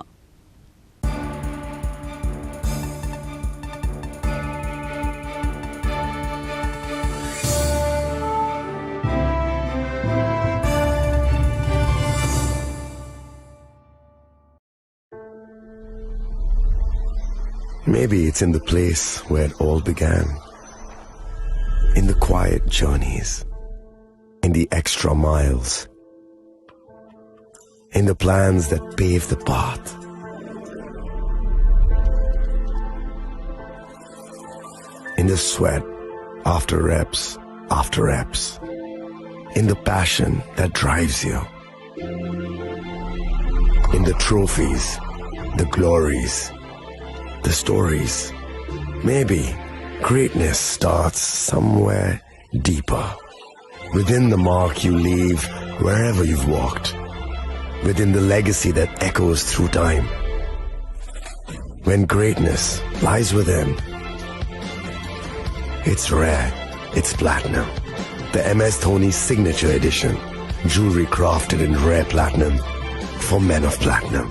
Maybe it's in the place where it all began. In the quiet journeys, in the extra miles, in the plans that pave the path, in the sweat after reps after reps, in the passion that drives you. In the trophies, the glories, the stories. Maybe greatness starts somewhere deeper. Within the mark you leave wherever you've walked. Within the legacy that echoes through time. When greatness lies within, it's rare, it's platinum. The M S Dhoni Signature Edition. Jewelry crafted in rare platinum for men of platinum.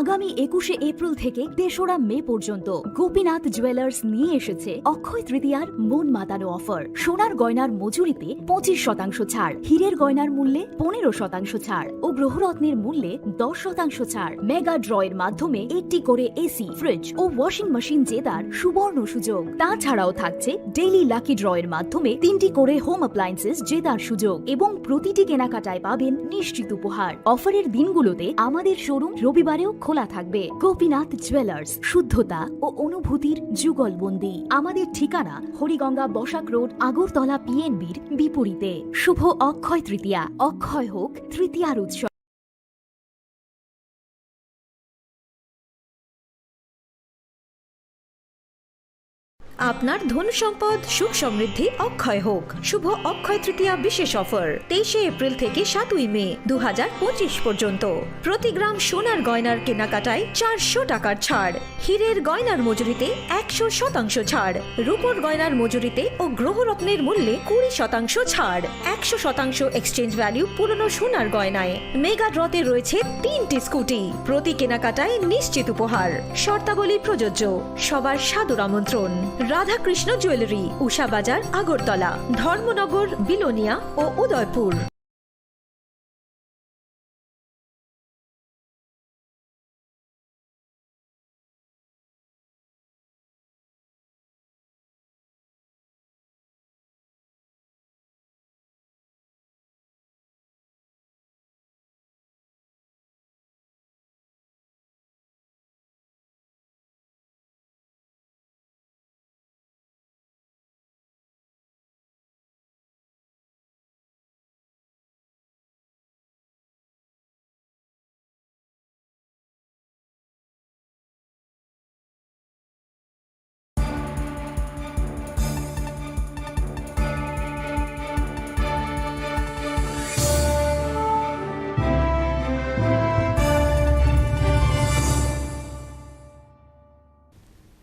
আগামী একুশে এপ্রিল থেকে তেসরা মে পর্যন্ত গোপীনাথ জুয়েলার্স নিয়ে এসেছে অক্ষয় তৃতীয়ার মন মাতানো অফার। সোনার গয়নার মজুরিতে পঁচিশ শতাংশ ছাড়, হীরের গয়নার মূল্যে পনেরো শতাংশ ছাড় ও গ্রহরত্নের মূল্যে দশ শতাংশ ছাড়। মেগা ড্র এর মাধ্যমে একটি করে এসি, ফ্রিজ ও ওয়াশিং মেশিন জেতার সুবর্ণ সুযোগ। তাছাড়াও থাকছে ডেইলি লাকি ড্র এর মাধ্যমে তিনটি করে হোম অ্যাপ্লায়েন্সেস জেতার সুযোগ এবং প্রতিটি কেনাকাটায় পাবেন নিশ্চিত উপহার। অফারের দিনগুলোতে আমাদের শোরুম রবিবারেও খোলা থাকবে। গোপীনাথ জুয়েলার্স, শুদ্ধতা ও অনুভূতির যুগলবন্দি। আমাদের ঠিকানা হরিগঙ্গা বসাক রোড, আগরতলা পিএনবির বিপরীতে। শুভ অক্ষয় তৃতীয়া, অক্ষয় হোক তৃতীয়ার উৎসব। আপনার ধন সম্পদ সুখ সমৃদ্ধি অক্ষয় হোক। শুভ অক্ষয় তৃতীয়া বিশেষ অফার, তেইশে এপ্রিল থেকে সাতই মে দু হাজার পঁচিশ পর্যন্ত। প্রতি গ্রাম সোনার গয়নার কেনাকাটায় চারশো টাকার ছাড়, হীরের গয়নার মজুরিতে একশো শতাংশ ছাড়, রূপোর গয়নার মজুরিতে ও গ্রহরত্নের মূল্যে কুড়ি শতাংশ ছাড়, একশো শতাংশ এক্সচেঞ্জ ভ্যালু পুরনো সোনার গয়নায়। মেগা ড্রতে রয়েছে তিনটি স্কুটি, প্রতি কেনাকাটায় নিশ্চিত উপহার। শর্তাবলী প্রযোজ্য। সবার সাদর আমন্ত্রণ। রাধাকৃষ্ণ জুয়েলারি, উষা বাজার, আগরতলা, ধর্মনগর, বিলোনিয়া ও Udaipur.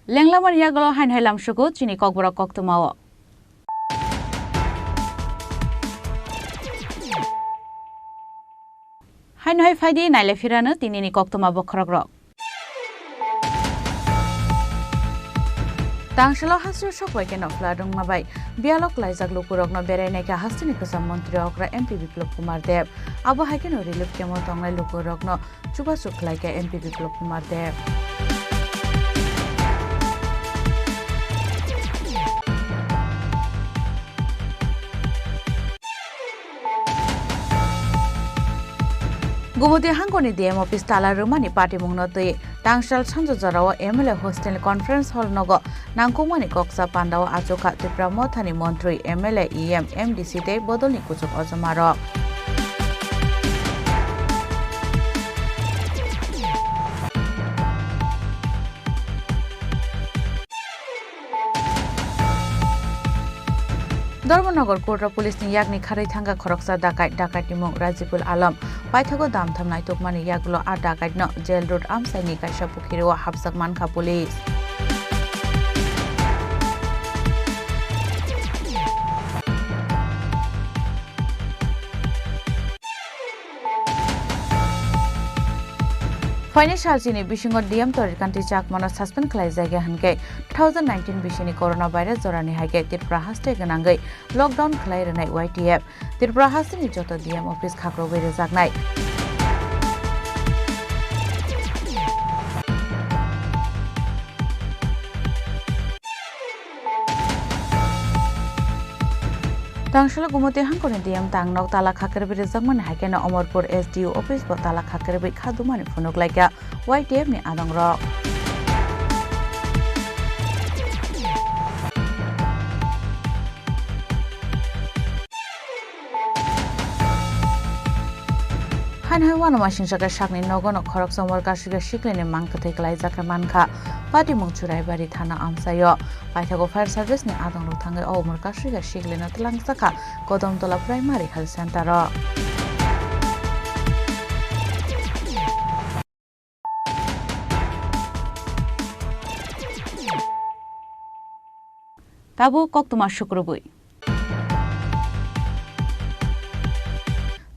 Lenglamani yagulo haino hai lamsugo chini kokborok koktwmao. Haino hai phaidi naile phirano tinini koktwma bokhorokrok. Tangsalo hasteo sokbai khe nokphla rwngma bai biyalo klaijak lukurokno berai naikha hasteni kwcham montri okra M P Biplop Kumar Deb. Abo hai kheno relief camp-o tongnai lukurokno chubachu khlaikha M P Biplop Kumar Deb. Gumoti hangkoni D M office tala rwmani patimungno twi Tangsal sanjo jorao M L A hostel conference hall nogo nangkukmani koksa pandao achukha Tipra Mothani montri, M L A, E M, M D C tei bodolni kuchuk ojomarok. Dharmanagar Court o police ni yakni kharwi thangkha khoroksa dakai, dakai ni mung Rajibul Alam. Paithago damtham naitukmani yagulo a dakai no jail road amsai ni kaisa pukhiri o hapjak mankha police. Phainai salchini bisingo D M Torirkanti Chakmano suspend khlaijak ya hwnkhe two thousand nineteen bisini coronavirus jorani hai khe Tripura haste gwnangwi lockdown khlai rwnai Y T F. Tripura hasteni joto D M office khakrogwi rwjaknai. Tangsalo Gumoti hangkoni D M tangnok tala khakribwi rwjakmani hai kheno Omorpur S D O office bo tala khakribwi kha dumani phunuk laikha Y T F ni adongrok. Haino hai uanama singsa khe sakni nogo no khoroksa umor kasui khe siklini mang kwthwi kwlaijak khe mankha. Patimung Churaibari thana amchaio. Paithago fire service ni adongrok thangwi o umor kasui khe siklino twlangjakha Kodomtola Primary Health Center o. Tabuk koktwma sukrubwi.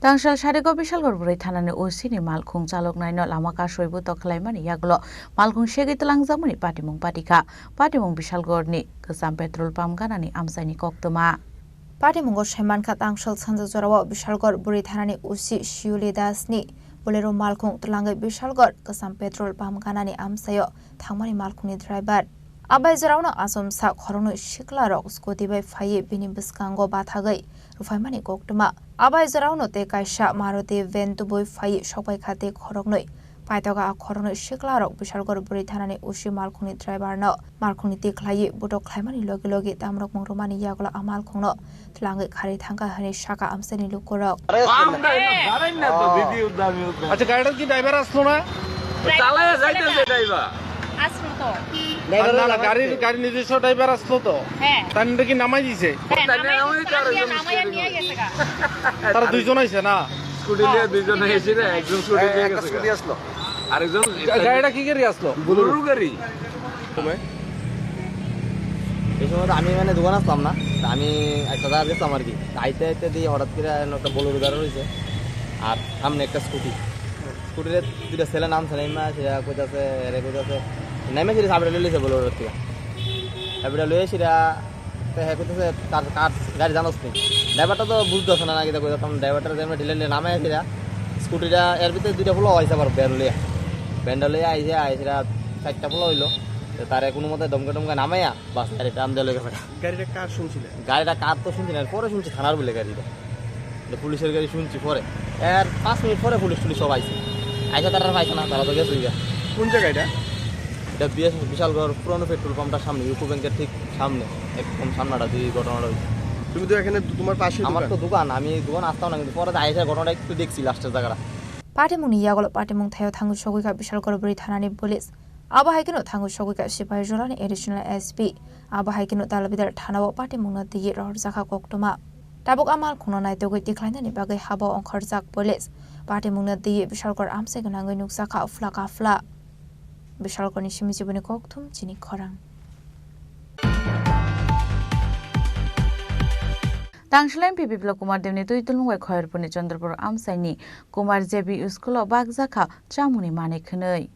Tangsal Sarigop Bishalgarh Bwrwi Thanani O C ni malkhung chaloknaino lama kasui butok khlaimani yagulo malkhung segwi twlangjakmani patimung patikha. Patimung Bishalgarhni kwcham petrol pump ganani amchaini koktwma. Patimungo saimankha, Tangsal sanja jorao Bishalgarh Bwrwi Thanani O C Shiuli Dasni Bolero malkhung twlangwi Bishalgarh kwcham petrol pump ganani amchaio thangmani malkhungni driver. Abai joraono achomsa khoroknwi siklarok scooty bai phaiwi bini bwskango bathagwi rwphaimani koktwma. Abai joraono tei kaisa Maruti van tubui phaiwi sokbaikha tei khoroknwi paithago. A khoroknwi siklarok Bishalgarh Bwrwi Thanani O C malkhungni driverno malkhungni twi khlaiwi butok khlaimani logi logi tamrokmung rwmani yagulo a malkhungno twlangwi kharwi thangkha hwnwi sakha amchaini lukurok. আচ্ছা, গাড়িটার কি ড্রাইভার আসলো না? চালায় যাইতেছে ড্রাইভার। আসলো তো। আর না, না, গাড়ির, গাড়ির নিজস্ব ড্রাইভার আসলো তো? হ্যাঁ। তাই এটা কি নামাই দিছে? হ্যাঁ, তাই নামাই নামাই দিছে, তো আর আজকে একজন নামাইয়া নিয়ে গেছে গা। তারা দুইজন আইছে না? স্কুটি নিয়ে দুইজন আইছে রে, একজন স্কুটি নিয়ে একটা গেছে স্কুটি গা। আসলো। আরেকজন গা-, গাড়িটা কি গাড়ি আসলো? বুলেরো গাড়ি। সময়? এই সময় তো আমি মানে দোকান আসলাম না, তা আমি একটা জায়গায় গেছিলাম আর কি। আইতে আইতে দিয়ে হঠাৎ করে একটা বোলেরো দাঁড়া রয়েছে, আর সামনে একটা স্কুটি। স্কুটিতে দুইটা ছেলে নামছে, নেমে সেটা কইতাছে, এরে কইতাছে, নেমে সেটা চাবিটা লইলিছে বোলেরোর থেকে। চাবিটা লইয়া সেটা তো হ্যাঁ কইতেছে, "কার, কার গাড়ি জানোস নি?" ড্রাইভারটা তো বুঝতেছে না, নাকি দেখো, তখন ড্রাইভারটা যেমন ঢিলে ঢিলে নামে আসিরা, স্কুটিটা এর ভিতরে দুইটা পোলা হয়েছে আবার ভ্যান লইয়া। ভ্যানটা লইয়া আইসে, আইসিরা চারটা পোলা হইলো। তো তারে কোনো মতে দমকে টমকে নামাইয়া বাস গাড়িটা আমদে লই গেছে। গাড়িটা কার শুনছিলেন? গাড়িটা কার তো শুনছি না, পরে শুনছি থানার বলে গাড়িটা। এটা পুলিশের গাড়ি শুনছি পরে। এর পাঁচ মিনিট পরে পুলিশ টুলিশ সব আইছে। আইসা তারা পাইছে না, তারা তো গেছে গা। কোন জায়গা এটা? এটা বিএস বিশালগড় পুরনো পেট্রোল পাম্পটার সামনে, ইউকো ব্যাংকের ঠিক সামনে, একদম সামনেটা দিয়ে ঘটনাটা হয়েছে। তুমি তো এখানে তোমার পাশে আমার দোকান। তো দোকান, আমি দোকান আসতাম না, কিন্তু পরে আইসা ঘটনাটা একটু দেখছি লাস্টের জায়গাটা। Patimungni yagulo patimung thaio thangwi sogwi kha Bishalgarh Bwrwi Thanani police. Abo hai kheno thangwi sogwi kha Sipaijolani additional S P. Abo hai kheno Talabidal thanao patimungno twiwi rohorjakha koktwma. Tabuk a malkhungno naitugwi tikhlainani bagwi habo ongkhorjak police. Patimungno twiwi Bishalgarh amchai gwnangwi nukjakha phla ka phla. Bishalkoni simi chibuni kokthum chini khorang. Tangshila M P Biplab Kumar Debni twi tulung bai Khairpurni Chandrapur amchaini Kumar J B school o bakjakha chamungni manwi khwnwi.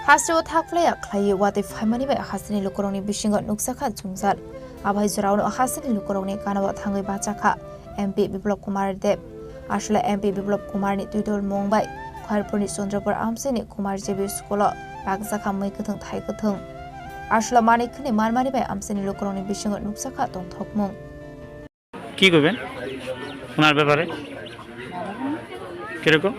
Hasteo thakphlaiya khlaiwi watwi phaimani bai hasteni lukurokni bisingo nukjakha jwngjal. Abai jorao hasteni lukurokni ganao thangwi bachakha M P Biplab Kumar Deb. Aswla M P Biplab Kumarni twidulmung bai Khairpurni Chandrapur amchaini Kumar J B school o bakjakha mui kwthwng thai kwthwng. Aswla manwi khwnwi manmani bai amchaini lukurokni bisingo nukjakha tongthokmung. কি কইবেন ওনার ব্যাপারে? কিরকম?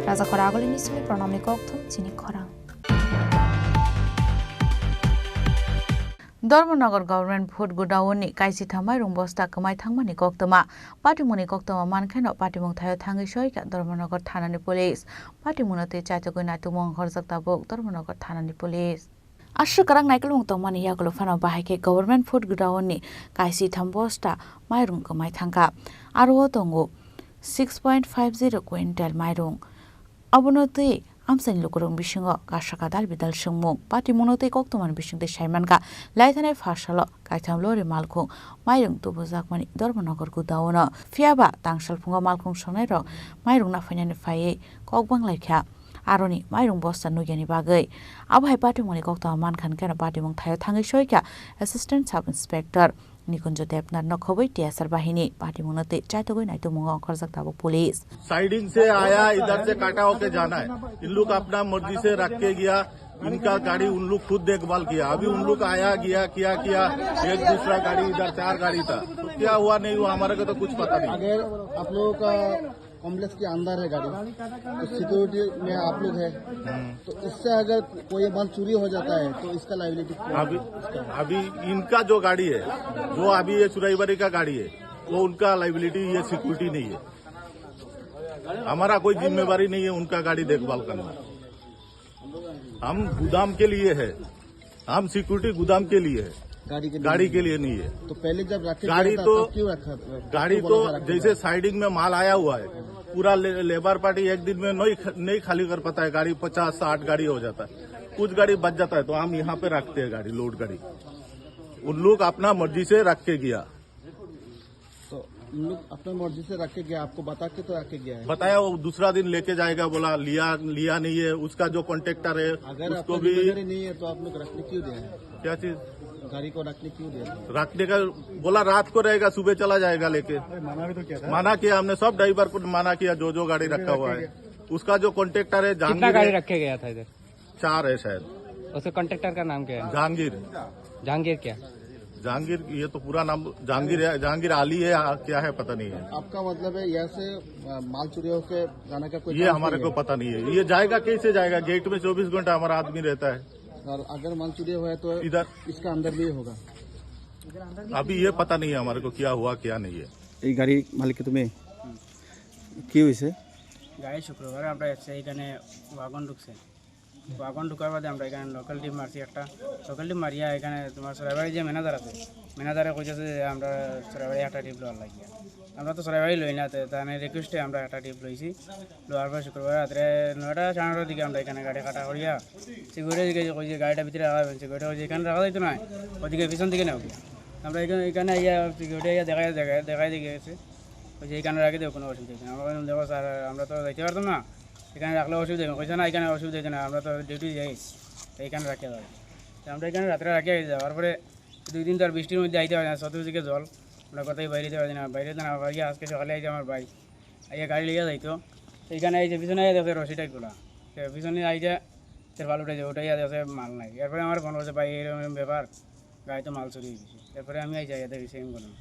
Raja Khoragulini simi pranamni kokthum chini khorang. Dharmanagar Government Food Godown ni kaisitham mairung bosta kwmai thangmani koktwma. Patimungni koktwma mankheno patimung thaio thangwi soikha Dharmanagar thanani police. Patimungno twi chaitugwi naitukmung ongkhorjak tabuk Dharmanagar thanani police. Aswk kwrak naikolmung tongmani yagulo phano bahai khe Government Food Godown ni kaisitham bosta mairung kwmai thangkha. Aro o tongo six point five zero quintal mairung. Abono twi amchaini lukurok bisingo kasa kadal bidal swngmung, patimungno twi koktwmani bisingtwi saimankha, laithanai pha salo kaitham lori malkhung mairung tubujakmani Dharmanagar Godown o. Phiyaba tangsalphungo malkhung songnairok mairung naphainani phaiwi kok banglaikha, aroni mairung bosta nukyani bagwi. Abo hai patimungni koktwma mankha hwnkhe patimung thaio thangwi soikha Assistant Sub Inspector Nikunjo Debnath no khobwi T S R bahini patimungno twi chaitugwi naitukmungo ongkhorjak tabuk police. Siding से आया, इधर से काटा होके जाना है। इन लोग अपना मर्जी से रख के गया, इनका गाड़ी उन लोग खुद देखभाल किया। अभी उन लोग आया गया, किया किया, एक दूसरा गाड़ी, इधर चार गाड़ी था, तो क्या हुआ नहीं हुआ हमारे को तो कुछ पता नहीं। अगर आप लोगों का कॉम्प्लेक्स के अंदर है गाड़ी, तो सिक्योरिटी में आप लोग हैं, हम्म। तो इससे अगर कोई माल चोरी हो जाता है तो इसका लायबिलिटी कौन है? अभी, अभी इनका जो गाड़ी है, जो अभी ये चुराईबारी का गाड़ी है, वो उनका लायबिलिटी, ये सिक्योरिटी नहीं है। हमारा कोई जिम्मेवारी नहीं है उनका गाड़ी देखभाल करना। हम गोदाम के लिए है, हम सिक्योरिटी गोदाम के लिए है, गाड़ी के लिए गाड़ी नहीं के है। लिए नहीं है। तो पहले जब रखे गाड़ी गया था, तो, तब क्यों रखा, गाड़ी क्यों बोला तो था रखने जैसे का? साइडिंग में माल आया हुआ है, पूरा ले-, लेबर पार्टी एक दिन में नहीं ख-, नहीं खाली कर पाता है, गाड़ी पचास साठ गाड़ी हो जाता है, कुछ गाड़ी बच जाता है, तो हम यहाँ पे रखते हैं गाड़ी, लोड गाड़ी। उन लोग अपना मर्जी से रख के गया। तो उन लोग अपना मर्जी से रख के गया, आपको बता के तो रख के गया है। बताया वो दूसरा दिन लेके जाएगा बोला, लिया, लिया नहीं है। उसका जो कॉन्ट्रैक्टर है, अगर उसको आपका भी जिम्मेदारी नहीं है तो आप लोग रखने क्यों दिया है? क्या चीज? गाड़ी को रखने क्यों दिया है? रखने का बोला, रात को रहेगा, सुबह चला जाएगा लेके। अरे, मना भी तो किया था। मना किया हमने, सब ड्राइवर को मना किया, जो जो गाड़ी रखा हुआ है। उसका जो कॉन्ट्रैक्टर है, कितना जहांगीर गाड़ी है। रखे गया था इधर? चार है शायद। उसके कॉन्ट्रैक्टर का नाम क्या है? जहांगीर। जहांगीर क्या? जहांगीर, ये तो पूरा नाम जहांगीर है, जहांगीर आली है, आ, क्या है पता नहीं है। आपका मतलब है यहाँ से, अ, माल चोरी होके जाने का कोई ये चांस हमारे नहीं को है? पता नहीं है। ये जाएगा कैसे जाएगा? गेट में चौबीस घंटा हमारा आदमी रहता है। और अगर माल चोरी हुआ है तो इधर इसका अंदर भी होगा। अभी ये पता नहीं है हमारे को क्या हुआ क्या नहीं है। এই গাড়ী মালিককে তুমি কি হৈছে? গাড়ী শুক্রবারে আমরা এসে এখানে ওয়াগন ঢুকছে। ওয়াগন ঢুকার বাদে আমরা এখানে লোকাল টিপ মারছি একটা। লোকাল টিপ মারিয়া এখানে তোমার সরাইবাড়ি যে ম্যানেজার আছে, ম্যানেজারে কইতেছে যে আমরা সরাইবাড়ি একটা টিপ লওয়ার লাগিয়া। আমরা তো সরাইবাড়ি লই না, তো তার রিকোয়েস্টে আমরা একটা টিপ লইছি। লওয়ার পর শুক্রবার রাত্রে নয়টা সাড়ে নটার দিকে আমরা এখানে গাড়ি খাটা করিয়া সিকিউরিটি দিকে কই যে গাড়িটা ভিতরে রাখা হইবেন, সিকিউরিটি কই যে এখানে রাখা যাইতো না, ওদিকে পিছন দিকে নেও। আমরা এখানে, এখানে আইয়া সিকিউরিটি আইয়া দেখা, দেখা, দেখাই দিয়ে গেছে, ওই যে এখানে রাখি দেবো, কোনো অসুবিধা নেই। আমরা বললাম, "দেখো স্যার, আমরা তো যাইতে পারতাম না, এখানে রাখলে অসুবিধা হবে।" কইছে, "না, এখানে অসুবিধা হচ্ছে না, আমরা তো ডিউটি যাই, তো এখানে রাখতে পারি।" তো আমরা এখানে রাত্রে রাখি যাওয়ার পরে দুই দিন তো আর বৃষ্টির মধ্যে আইতে পারি না, চতুর্দিকে জল, আমরা কোথায় বাইরে যেতে পারি না, বাইরে যেতে না পারি। আজকে সকালে আইছে আমার ভাই, আইয়া গাড়ি লইয়া যাইতো, তো এখানে এই যে পিছনে এই দেখো রশি টাইপগুলা, তো পিছনে আইয়া তিরপাল উঠে যে ওটাই আছে, মাল নাই। এরপরে আমার ফোন করছে, "ভাই, এরকম এরকম ব্যাপার, গাড়িতে মাল চুরি হয়ে গেছে।" এরপরে আমি এই জায়গাতে গেছি, এরকম করলাম।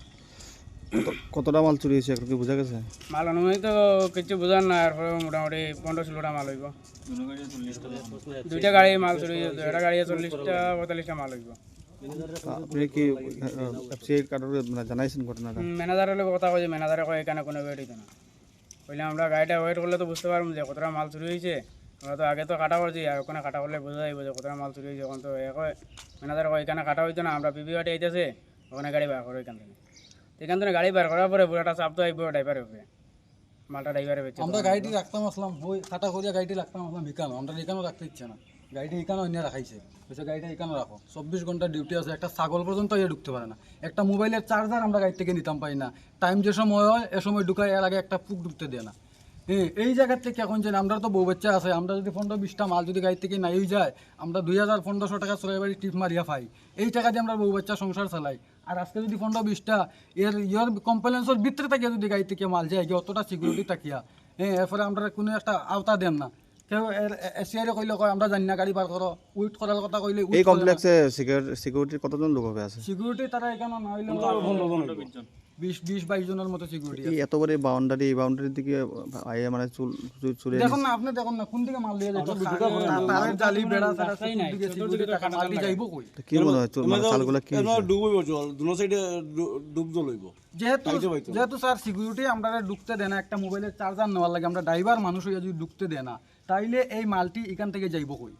কত, কতটা মাল চুরি হয়েছে এখন কি বোঝা গেছে? মাল অনুমানিক তো কিছু বোঝার না, এরপরে মোটামুটি পনেরো ষোলোটা মাল হইব। দুইটা গাড়ি মাল চুরি হয়েছে, একটা গাড়ি চল্লিশটা পঁয়তাল্লিশটা মাল হইব। আপনি কি, আহ, এফসিআই কারোর মানে জানাইছেন ঘটনাটা? হুম, ম্যানেজারের লগে কথা কইছে, ম্যানেজারে কয় এখানে কোনো ওয়েট হইতো না। কইলে আমরা গাড়িটা ওয়েট করলে তো বুঝতে পারবো যে কতটা মাল চুরি হয়েছে। আমরা তো আগে তো কাটা করছি, আর ওখানে কাটা করলে বোঝা যাইব যে কতটা মাল চুরি হয়েছে। এখন তো এ কয়, ম্যানেজার কয় এখানে কাটা হইতো না, আমরা পিপি পার্টি আইতেছে, ওখানে গাড়ি বার করো এখান থেকে। তো এখান থেকে গাড়ি বার করার পরে পুরাটা চাপ তো আইব ড্রাইভারের উপরে। মালটা ড্রাইভারে বেচে আমরা তো গাড়িটি আমরা রাখতাম আসলাম, ওই খাটা করিয়া গাড়িটি রাখতাম আসলাম এখানো, আমরা এখানো রাখতে ইচ্ছে না। গাড়িটি এখানো এনে রাখাইছে, বলছে, "গাড়িটা এখানো রাখো, চব্বিশ ঘন্টা ডিউটি আছে, একটা ছাগল পর্যন্ত ইয়ে ঢুকতে পারে না, একটা মোবাইলের চার্জার আমরা গাড়ি থেকে নিতাম পারি না, টাইম যে সময় হয় এ সময় ঢুকায়, এর আগে একটা পুক ঢুকতে দেয় না।" হ্যাঁ, এই জায়গার থেকে এখন যে আমরা তো বউ বাচ্চা আছে, আমরা যদি পনেরো বিশটা মাল যদি গাড়ি থেকে নাই যায়, আমরা দুই হাজার পনেরোশো টাকা চোরাই বাড়ি টিপ মারিয়া পাই, এই টাকা দিয়ে আমরা বউ বাচ্চা সংসার চালাই। আর আজকে যদি পনেরো বিশটা এর ইয়ার কমপ্লেন্সের ভিতরে থাকে যদি গাড়ি থেকে মাল যায়, গিয়ে অতটা সিকিউরিটি থাকিয়া, হ্যাঁ, এরপরে আমরা কোনো একটা আওতা দেন না। কেউ এর এসিআরে কইলে কয়, "আমরা জানি না, গাড়ি বার করো।" উইট করার কথা কইলে উইট এই করে না। কমপ্লেক্সে সিকিউর-, সিকিউরিটির কতজন লোক হবে আছে? সিকিউরিটি তারা এখানে না হইলে পনেরো জন। বিশ, বিশ বাইশ জনের মতো সিকিউরিটি এই আছে। এত বড় বাউন্ডারি, এই বাউন্ডারির দিকে আইয়া মানে চুল, চুল, চুরে দেখুন না, আপনি দেখুন না, কোন দিকে মাল দিয়ে যাচ্ছে। আপনি ভিডিও করুন না। তারের জালি বেড়া ছাড়া রাস্তাই কোন নাই, দিকে ছোট সিকিউরিটি ছোট থাকা কাটা মাটি জায়গা। যাইব কই? তো কি মনে হয়? চুল, মানে এবার, চালগুলা কি এবার হয়েছে? ডুব হইব জল, দুনো সাইডে ডু-, ডুব জল হইব। যেহেতু, পাইতে পাইতো। যেহেতু স্যার সিকিউরিটি আমরা ঢুকতে দেয় না, একটা মোবাইলের চার্জার নেওয়ার লাগে আমরা ড্রাইভার মানুষ হইয়া যদি ঢুকতে দেয় না, তাইলে এই মালটি এখান থেকে যাইব কই?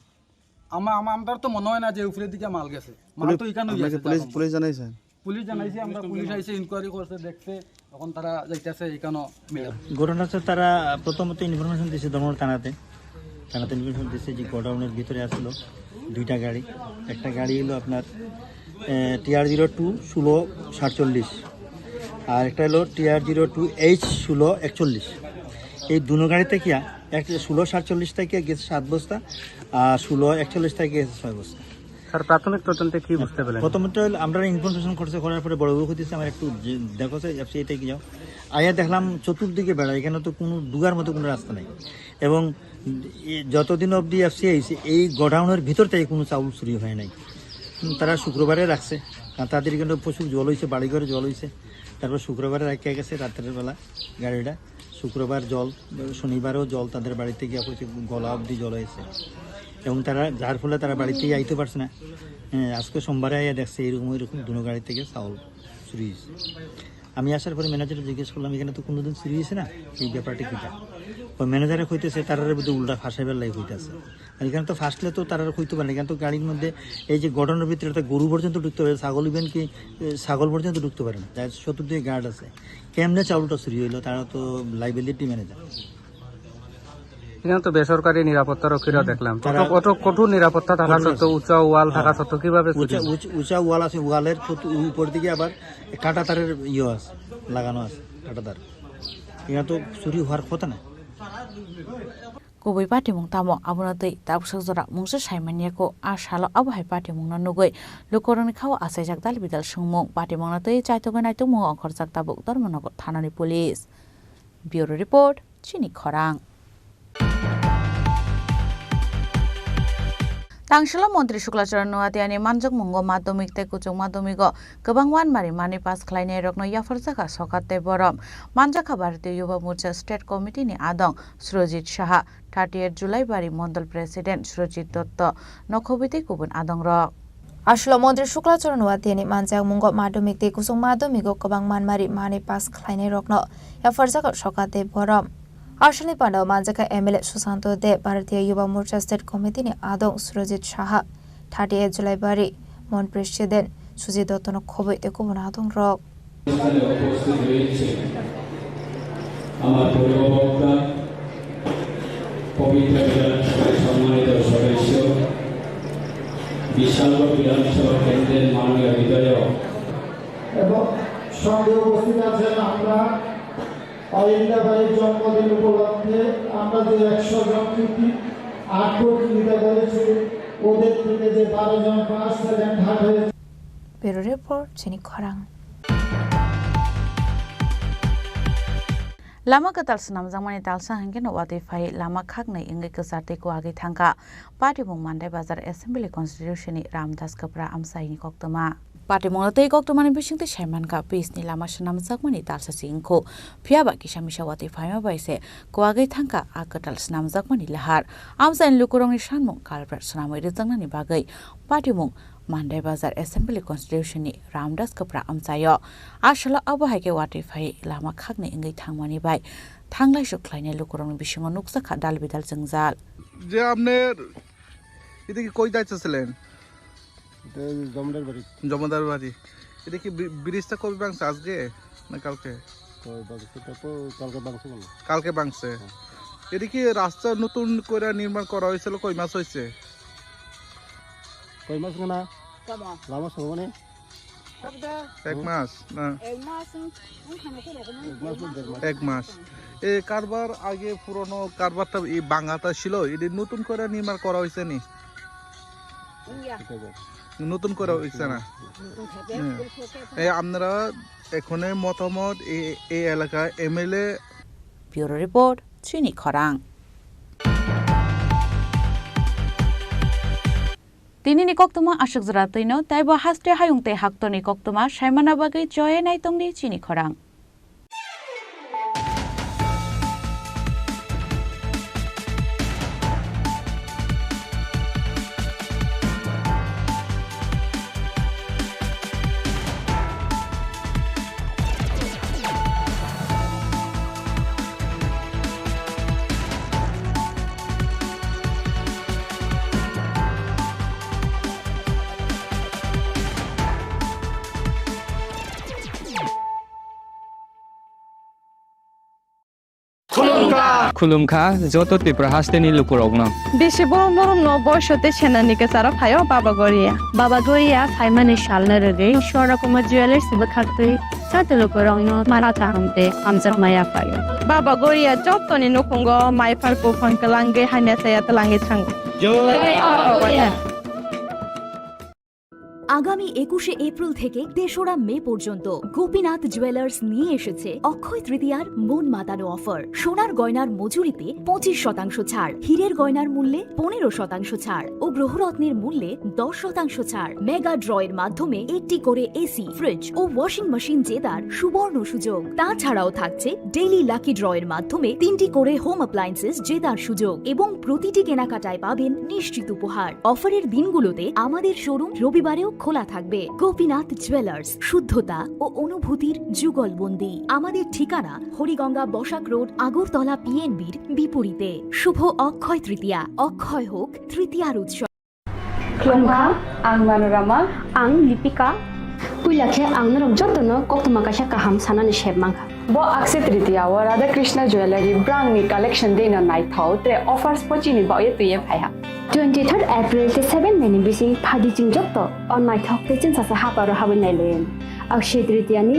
আমা-, আমা-, আমার তো মনে হয় না যে উপরের দিকে মাল গেছে। মাল পুলিশ, তো এখানেই আপনাকে আছে, পুলিশ, জানো। পুলিশ জানাইছেন? পুলিশ জানাইছি আমরা, পুলিশ আইছে, ইনকোয়ারি করছে, দেখছে, এখন তারা যাইতেছে এখানে মিলে। ঘটনা হচ্ছে তারা প্রথমত ইনফরমেশন দিছে ধর্মনগর থানাতে, থানাতে ইনফরমেশন দিছে যে গোডাউনের ভিতরে আসলো দুইটা গাড়ি, একটা গাড়ি হলো আপনার টিআর জিরো টু ষোলো সাতচল্লিশ, আর একটা হলো টিআর জিরো টু এইচ ষোলো একচল্লিশ। এই দুনো গাড়ি থেকে, এক ষোলো সাতচল্লিশ থেকে গেছে সাত বস্তা, আর ষোলো একচল্লিশ থেকে গেছে ছয় বস্তা। স্যার, প্রাথমিক তদন্তে কি বুঝতে পারলেন? প্রথমত হইল আমরা ইনফরমেশন করছে, করার পরে বড় বউ হইতেছে, "আমার একটু যে দেখো স্যার, এফসিআই তে কি যাও।" আইয়া দেখলাম চতুর্দিকে বেড়া, এখানে তো কোনো ঢুকার মতো কোনো রাস্তা নাই। এবং এ যতদিন অবধি এফসিআই আইছে, এই গোডাউনের ভিতর থেকে কোনো চাউল চুরি হয় নাই। হুম, তারা শুক্রবারে রাখছে, কারণ তাদের এখানে প্রচুর জল হয়েছে, বাড়িঘরে জল হয়েছে। তারপর শুক্রবারে রাখিয়া গেছে রাত্রের বেলা গাড়িটা। শুক্রবার জল, শনিবারও জল তাদের বাড়িতে গিয়া হয়েছে, গলা অবধি জল হয়েছে। এবং তারা, যার ফলে তারা বাড়িতে আইতে পারছে না। হ্যাঁ, আজকে সোমবারে আইয়া দেখছে এরকম ওইরকম দুনো গাড়ি থেকে চাউল চুরি হয়েছে। আমি আসার পরে ম্যানেজারকে জিজ্ঞেস করলাম, "এখানে তো কোনোদিন চুরি হয়েছে না, এই ব্যাপারটা কিটা?" ওই ম্যানেজারে কইতেছে, "তারারে বোধহয় উল্টা ফাঁসাইবার লাগি কইতেছে।" আর এখানে তো ফার্স্টে তো তারা কইতে পারে না, এখানে তো গাড়ির মধ্যে এই যে গোডাউনের ভিতরে একটা গরু পর্যন্ত ঢুকতে পারে, ছাগল, ইভেন কি, এ, ছাগল পর্যন্ত ঢুকতে পারে না, তার চতুর্দিকে গার্ড আছে। কেমনে চাউলটা চুরি হইলো, তারা তো লাইবিলিটি ম্যানেজার। এখানে তো বেসরকারি নিরাপত্তা রক্ষীরা হুম, দেখলাম, তারা কত, কত কঠোর নিরাপত্তা থাকা কঠোর সত্ত্বেও, আছে। উঁচা ওয়াল থাকা হ্যাঁ। সত্ত্বেও কিভাবে চুরি উঁচা, হলো? উঁচা, উঁচা ওয়াল আছে, ওয়ালের প্রতি-, উপর দিকে আবার কাঁটা তারের ইয়ে আছে, লাগানো আছে কাঁটা তার। এখানে তো চুরি হওয়ার কথা না। Kubui patimung tamo abono twi tabuksak jora mungsa saimanya kho. A salo abo hai patimungno nugwi lukurokni khao achaijak dal bidal swngmung. Patimungno twi chaitugwi naitukmungo ongkhorjak tabuk Dharmanagar thanani police. Bureau Report, Chini Khorang. Tangshilo Montri Shukla Charan Noatiani manjakmungo madhyamik tei kuchuk madhyamigo kwbang wanmari manwi pass khlainairokno yapharjakha sokat tei borom. Manjakha Bharatiya Yuva Morcha State Committee ni adong Surajit Saha, thirty-eight Julaibari Mondol President Surajit Dotto, nokhobwi tei kubun adongrok. Aswlo Montri Shukla Charan Noatiani manjakmungo madhyamik tei kuchuk madhyamigo kwbang manmari manwi pass khlainairokno yapharjakha sokat tei borom. Aswlni pandao manjakha M L A Susanto Deb, Bharatiya Yuva Morcha State Committee ni adong Surajit Saha, thirty-eight Julaibari Mon President Sujit Dottono khobwi tei kubun adongrok. এখানে উপস্থিত রয়েছে আমার পূর্ববক্তা, পবিত্র বিধানসভার সম্মানিত সদস্য, বিশালগড় বিধানসভা কেন্দ্রের মাননীয় বিধায়ক এবং সঙ্গে উপস্থিত আছেন আমরা অরিন্দা ভাইয়ের জন্মদিন উপলক্ষে আমরা যে একশো জন কৃতি আর্ট প্রতিযোগিতা করেছি, ওদের থেকে যে বারো জন ফার্স্ট, সেকেন্ড, থার্ড হয়েছে। Bureau Report, Chini Khorang. Lama kwtal swnamjakmani talsa hwnkhe no watwi phai lama khaknwi wngwi kwchar tei kuwagwi thangkha. Patimung Mandai Bazar Assembly Constituency ni Ramdas Kwpra amchaini koktwma. Patimungno tei koktwmani bisingtwi saimankha, pis ni lama swnamjakmani talsa se wngkhu. Phiyaba kisa misa watwi phaima bai se kuwagwi thangkha a kwtal swnamjakmani lahar. Amchaini lukurokni sanmung culvert swnamwi rwjaknani bagwi Patimung Mandai Bazar Assembly Constituency ni Ramdas Kwpra amchaio. A salo abo hai khe watwi phai lama khaknwi wngwi thangmani bai thanglai sok khlainai lukurokni bisingo nukjakha dal bidal jwngjal. যে আপনার এটা কি কই যাইতেছিলেন? এটা জমিদার বাড়ি। জমিদার বাড়ি। এটা কি ব্রি-, ব্রিজটা কবে ভাঙছে, আজকে না কালকে? কবে ভাঙছে? এটা তো কালকে ভাঙছে বলে। কালকে ভাঙছে। হ্যাঁ। এটা কি রাস্তা নতুন করে নির্মাণ করা হয়েছিল, কয় মাস হয়েছে? কয় মাস না? কেমন? লামা সঙ্গে মানে? এক মাস না? এক মাস, এক মাস না দেড় মাস। এক মাস। এই কারবার আগে পুরনো কারবারটা, এই ভাঙাটা ছিল, এটা নতুন করে নির্মাণ করা হয়েছে নি? ইয়া। ঠিক আছে। নতুন করে হয়েছে না? নতুন থাকে, হ্যাঁ। ফুল ফুটে। এই আপনারা এখানে মতামত, এই, এই এলাকা MLA. Bureau report, Chini Khorang. Tinini koktwma aswk jora twino, taibo haste hayung tei haktorni koktwma saimana bagwi choye naitongdi Chini Khorang. Khulumkha joto Tripura hasteni lukurokno. Bisi borom borom no boiso tei senani kwcharo phaio Baba Goria. Baba Goria phaimani salno rwgwi Swarna Kumar Jewellers bwkhaktwi joto lukurokno mara kaham tei hamjakma yaphaio. Baba Goria jotoni nukhungo maiphar buphang kwlangwi hamya chaya twlangwi thango. Jai Baba Goria. আগামী একুশে এপ্রিল থেকে তেসরা মে পর্যন্ত গোপীনাথ জুয়েলার্স নিয়ে এসেছে অক্ষয় তৃতীয়ার মন মাতানো অফার। সোনার গয়নার মজুরিতে পঁচিশ শতাংশ ছাড়, হীরের গয়নার মূল্যে পনেরো শতাংশ ছাড় ও গ্রহরত্নের মূল্যে দশ শতাংশ ছাড়। মেগা ড্রয়ের মাধ্যমে একটি করে এসি, ফ্রিজ ও ওয়াশিং মেশিন জেতার সুবর্ণ সুযোগ। তাছাড়াও থাকছে ডেইলি লাকি ড্রয়ের মাধ্যমে তিনটি করে হোম অ্যাপ্লায়েন্সেস জেতার সুযোগ এবং প্রতিটি কেনাকাটায় পাবেন নিশ্চিত উপহার। অফারের দিনগুলোতে আমাদের শোরুম রবিবারেও খোলা থাকবে। গোপীনাথ জুয়েলার্স, শুদ্ধতা ও অনুভূতির যুগলবন্দি। আমাদের ঠিকানা হরিগঙ্গা বসাক রোড, আগরতলা পিএনবির বিপরীতে। শুভ অক্ষয় তৃতীয়া, অক্ষয় হোক তৃতীয়ার উৎসব। Khulumkha, ang Manorama. Ang Lipika. Puila khe ang norok jotono koktwma kaisa kaham sanani sep mankha. Bo Akshaya Tritiya o Radha Krishna Jewellery brand ni collection dei no naithok tei offers bo chini bagwi twiwi phaiha. Twenty third April tei seven May ni bising phadi chwng joto o naithok tei chwngsacha haparo habwi nailaiwi. Akshaya Tritiya ni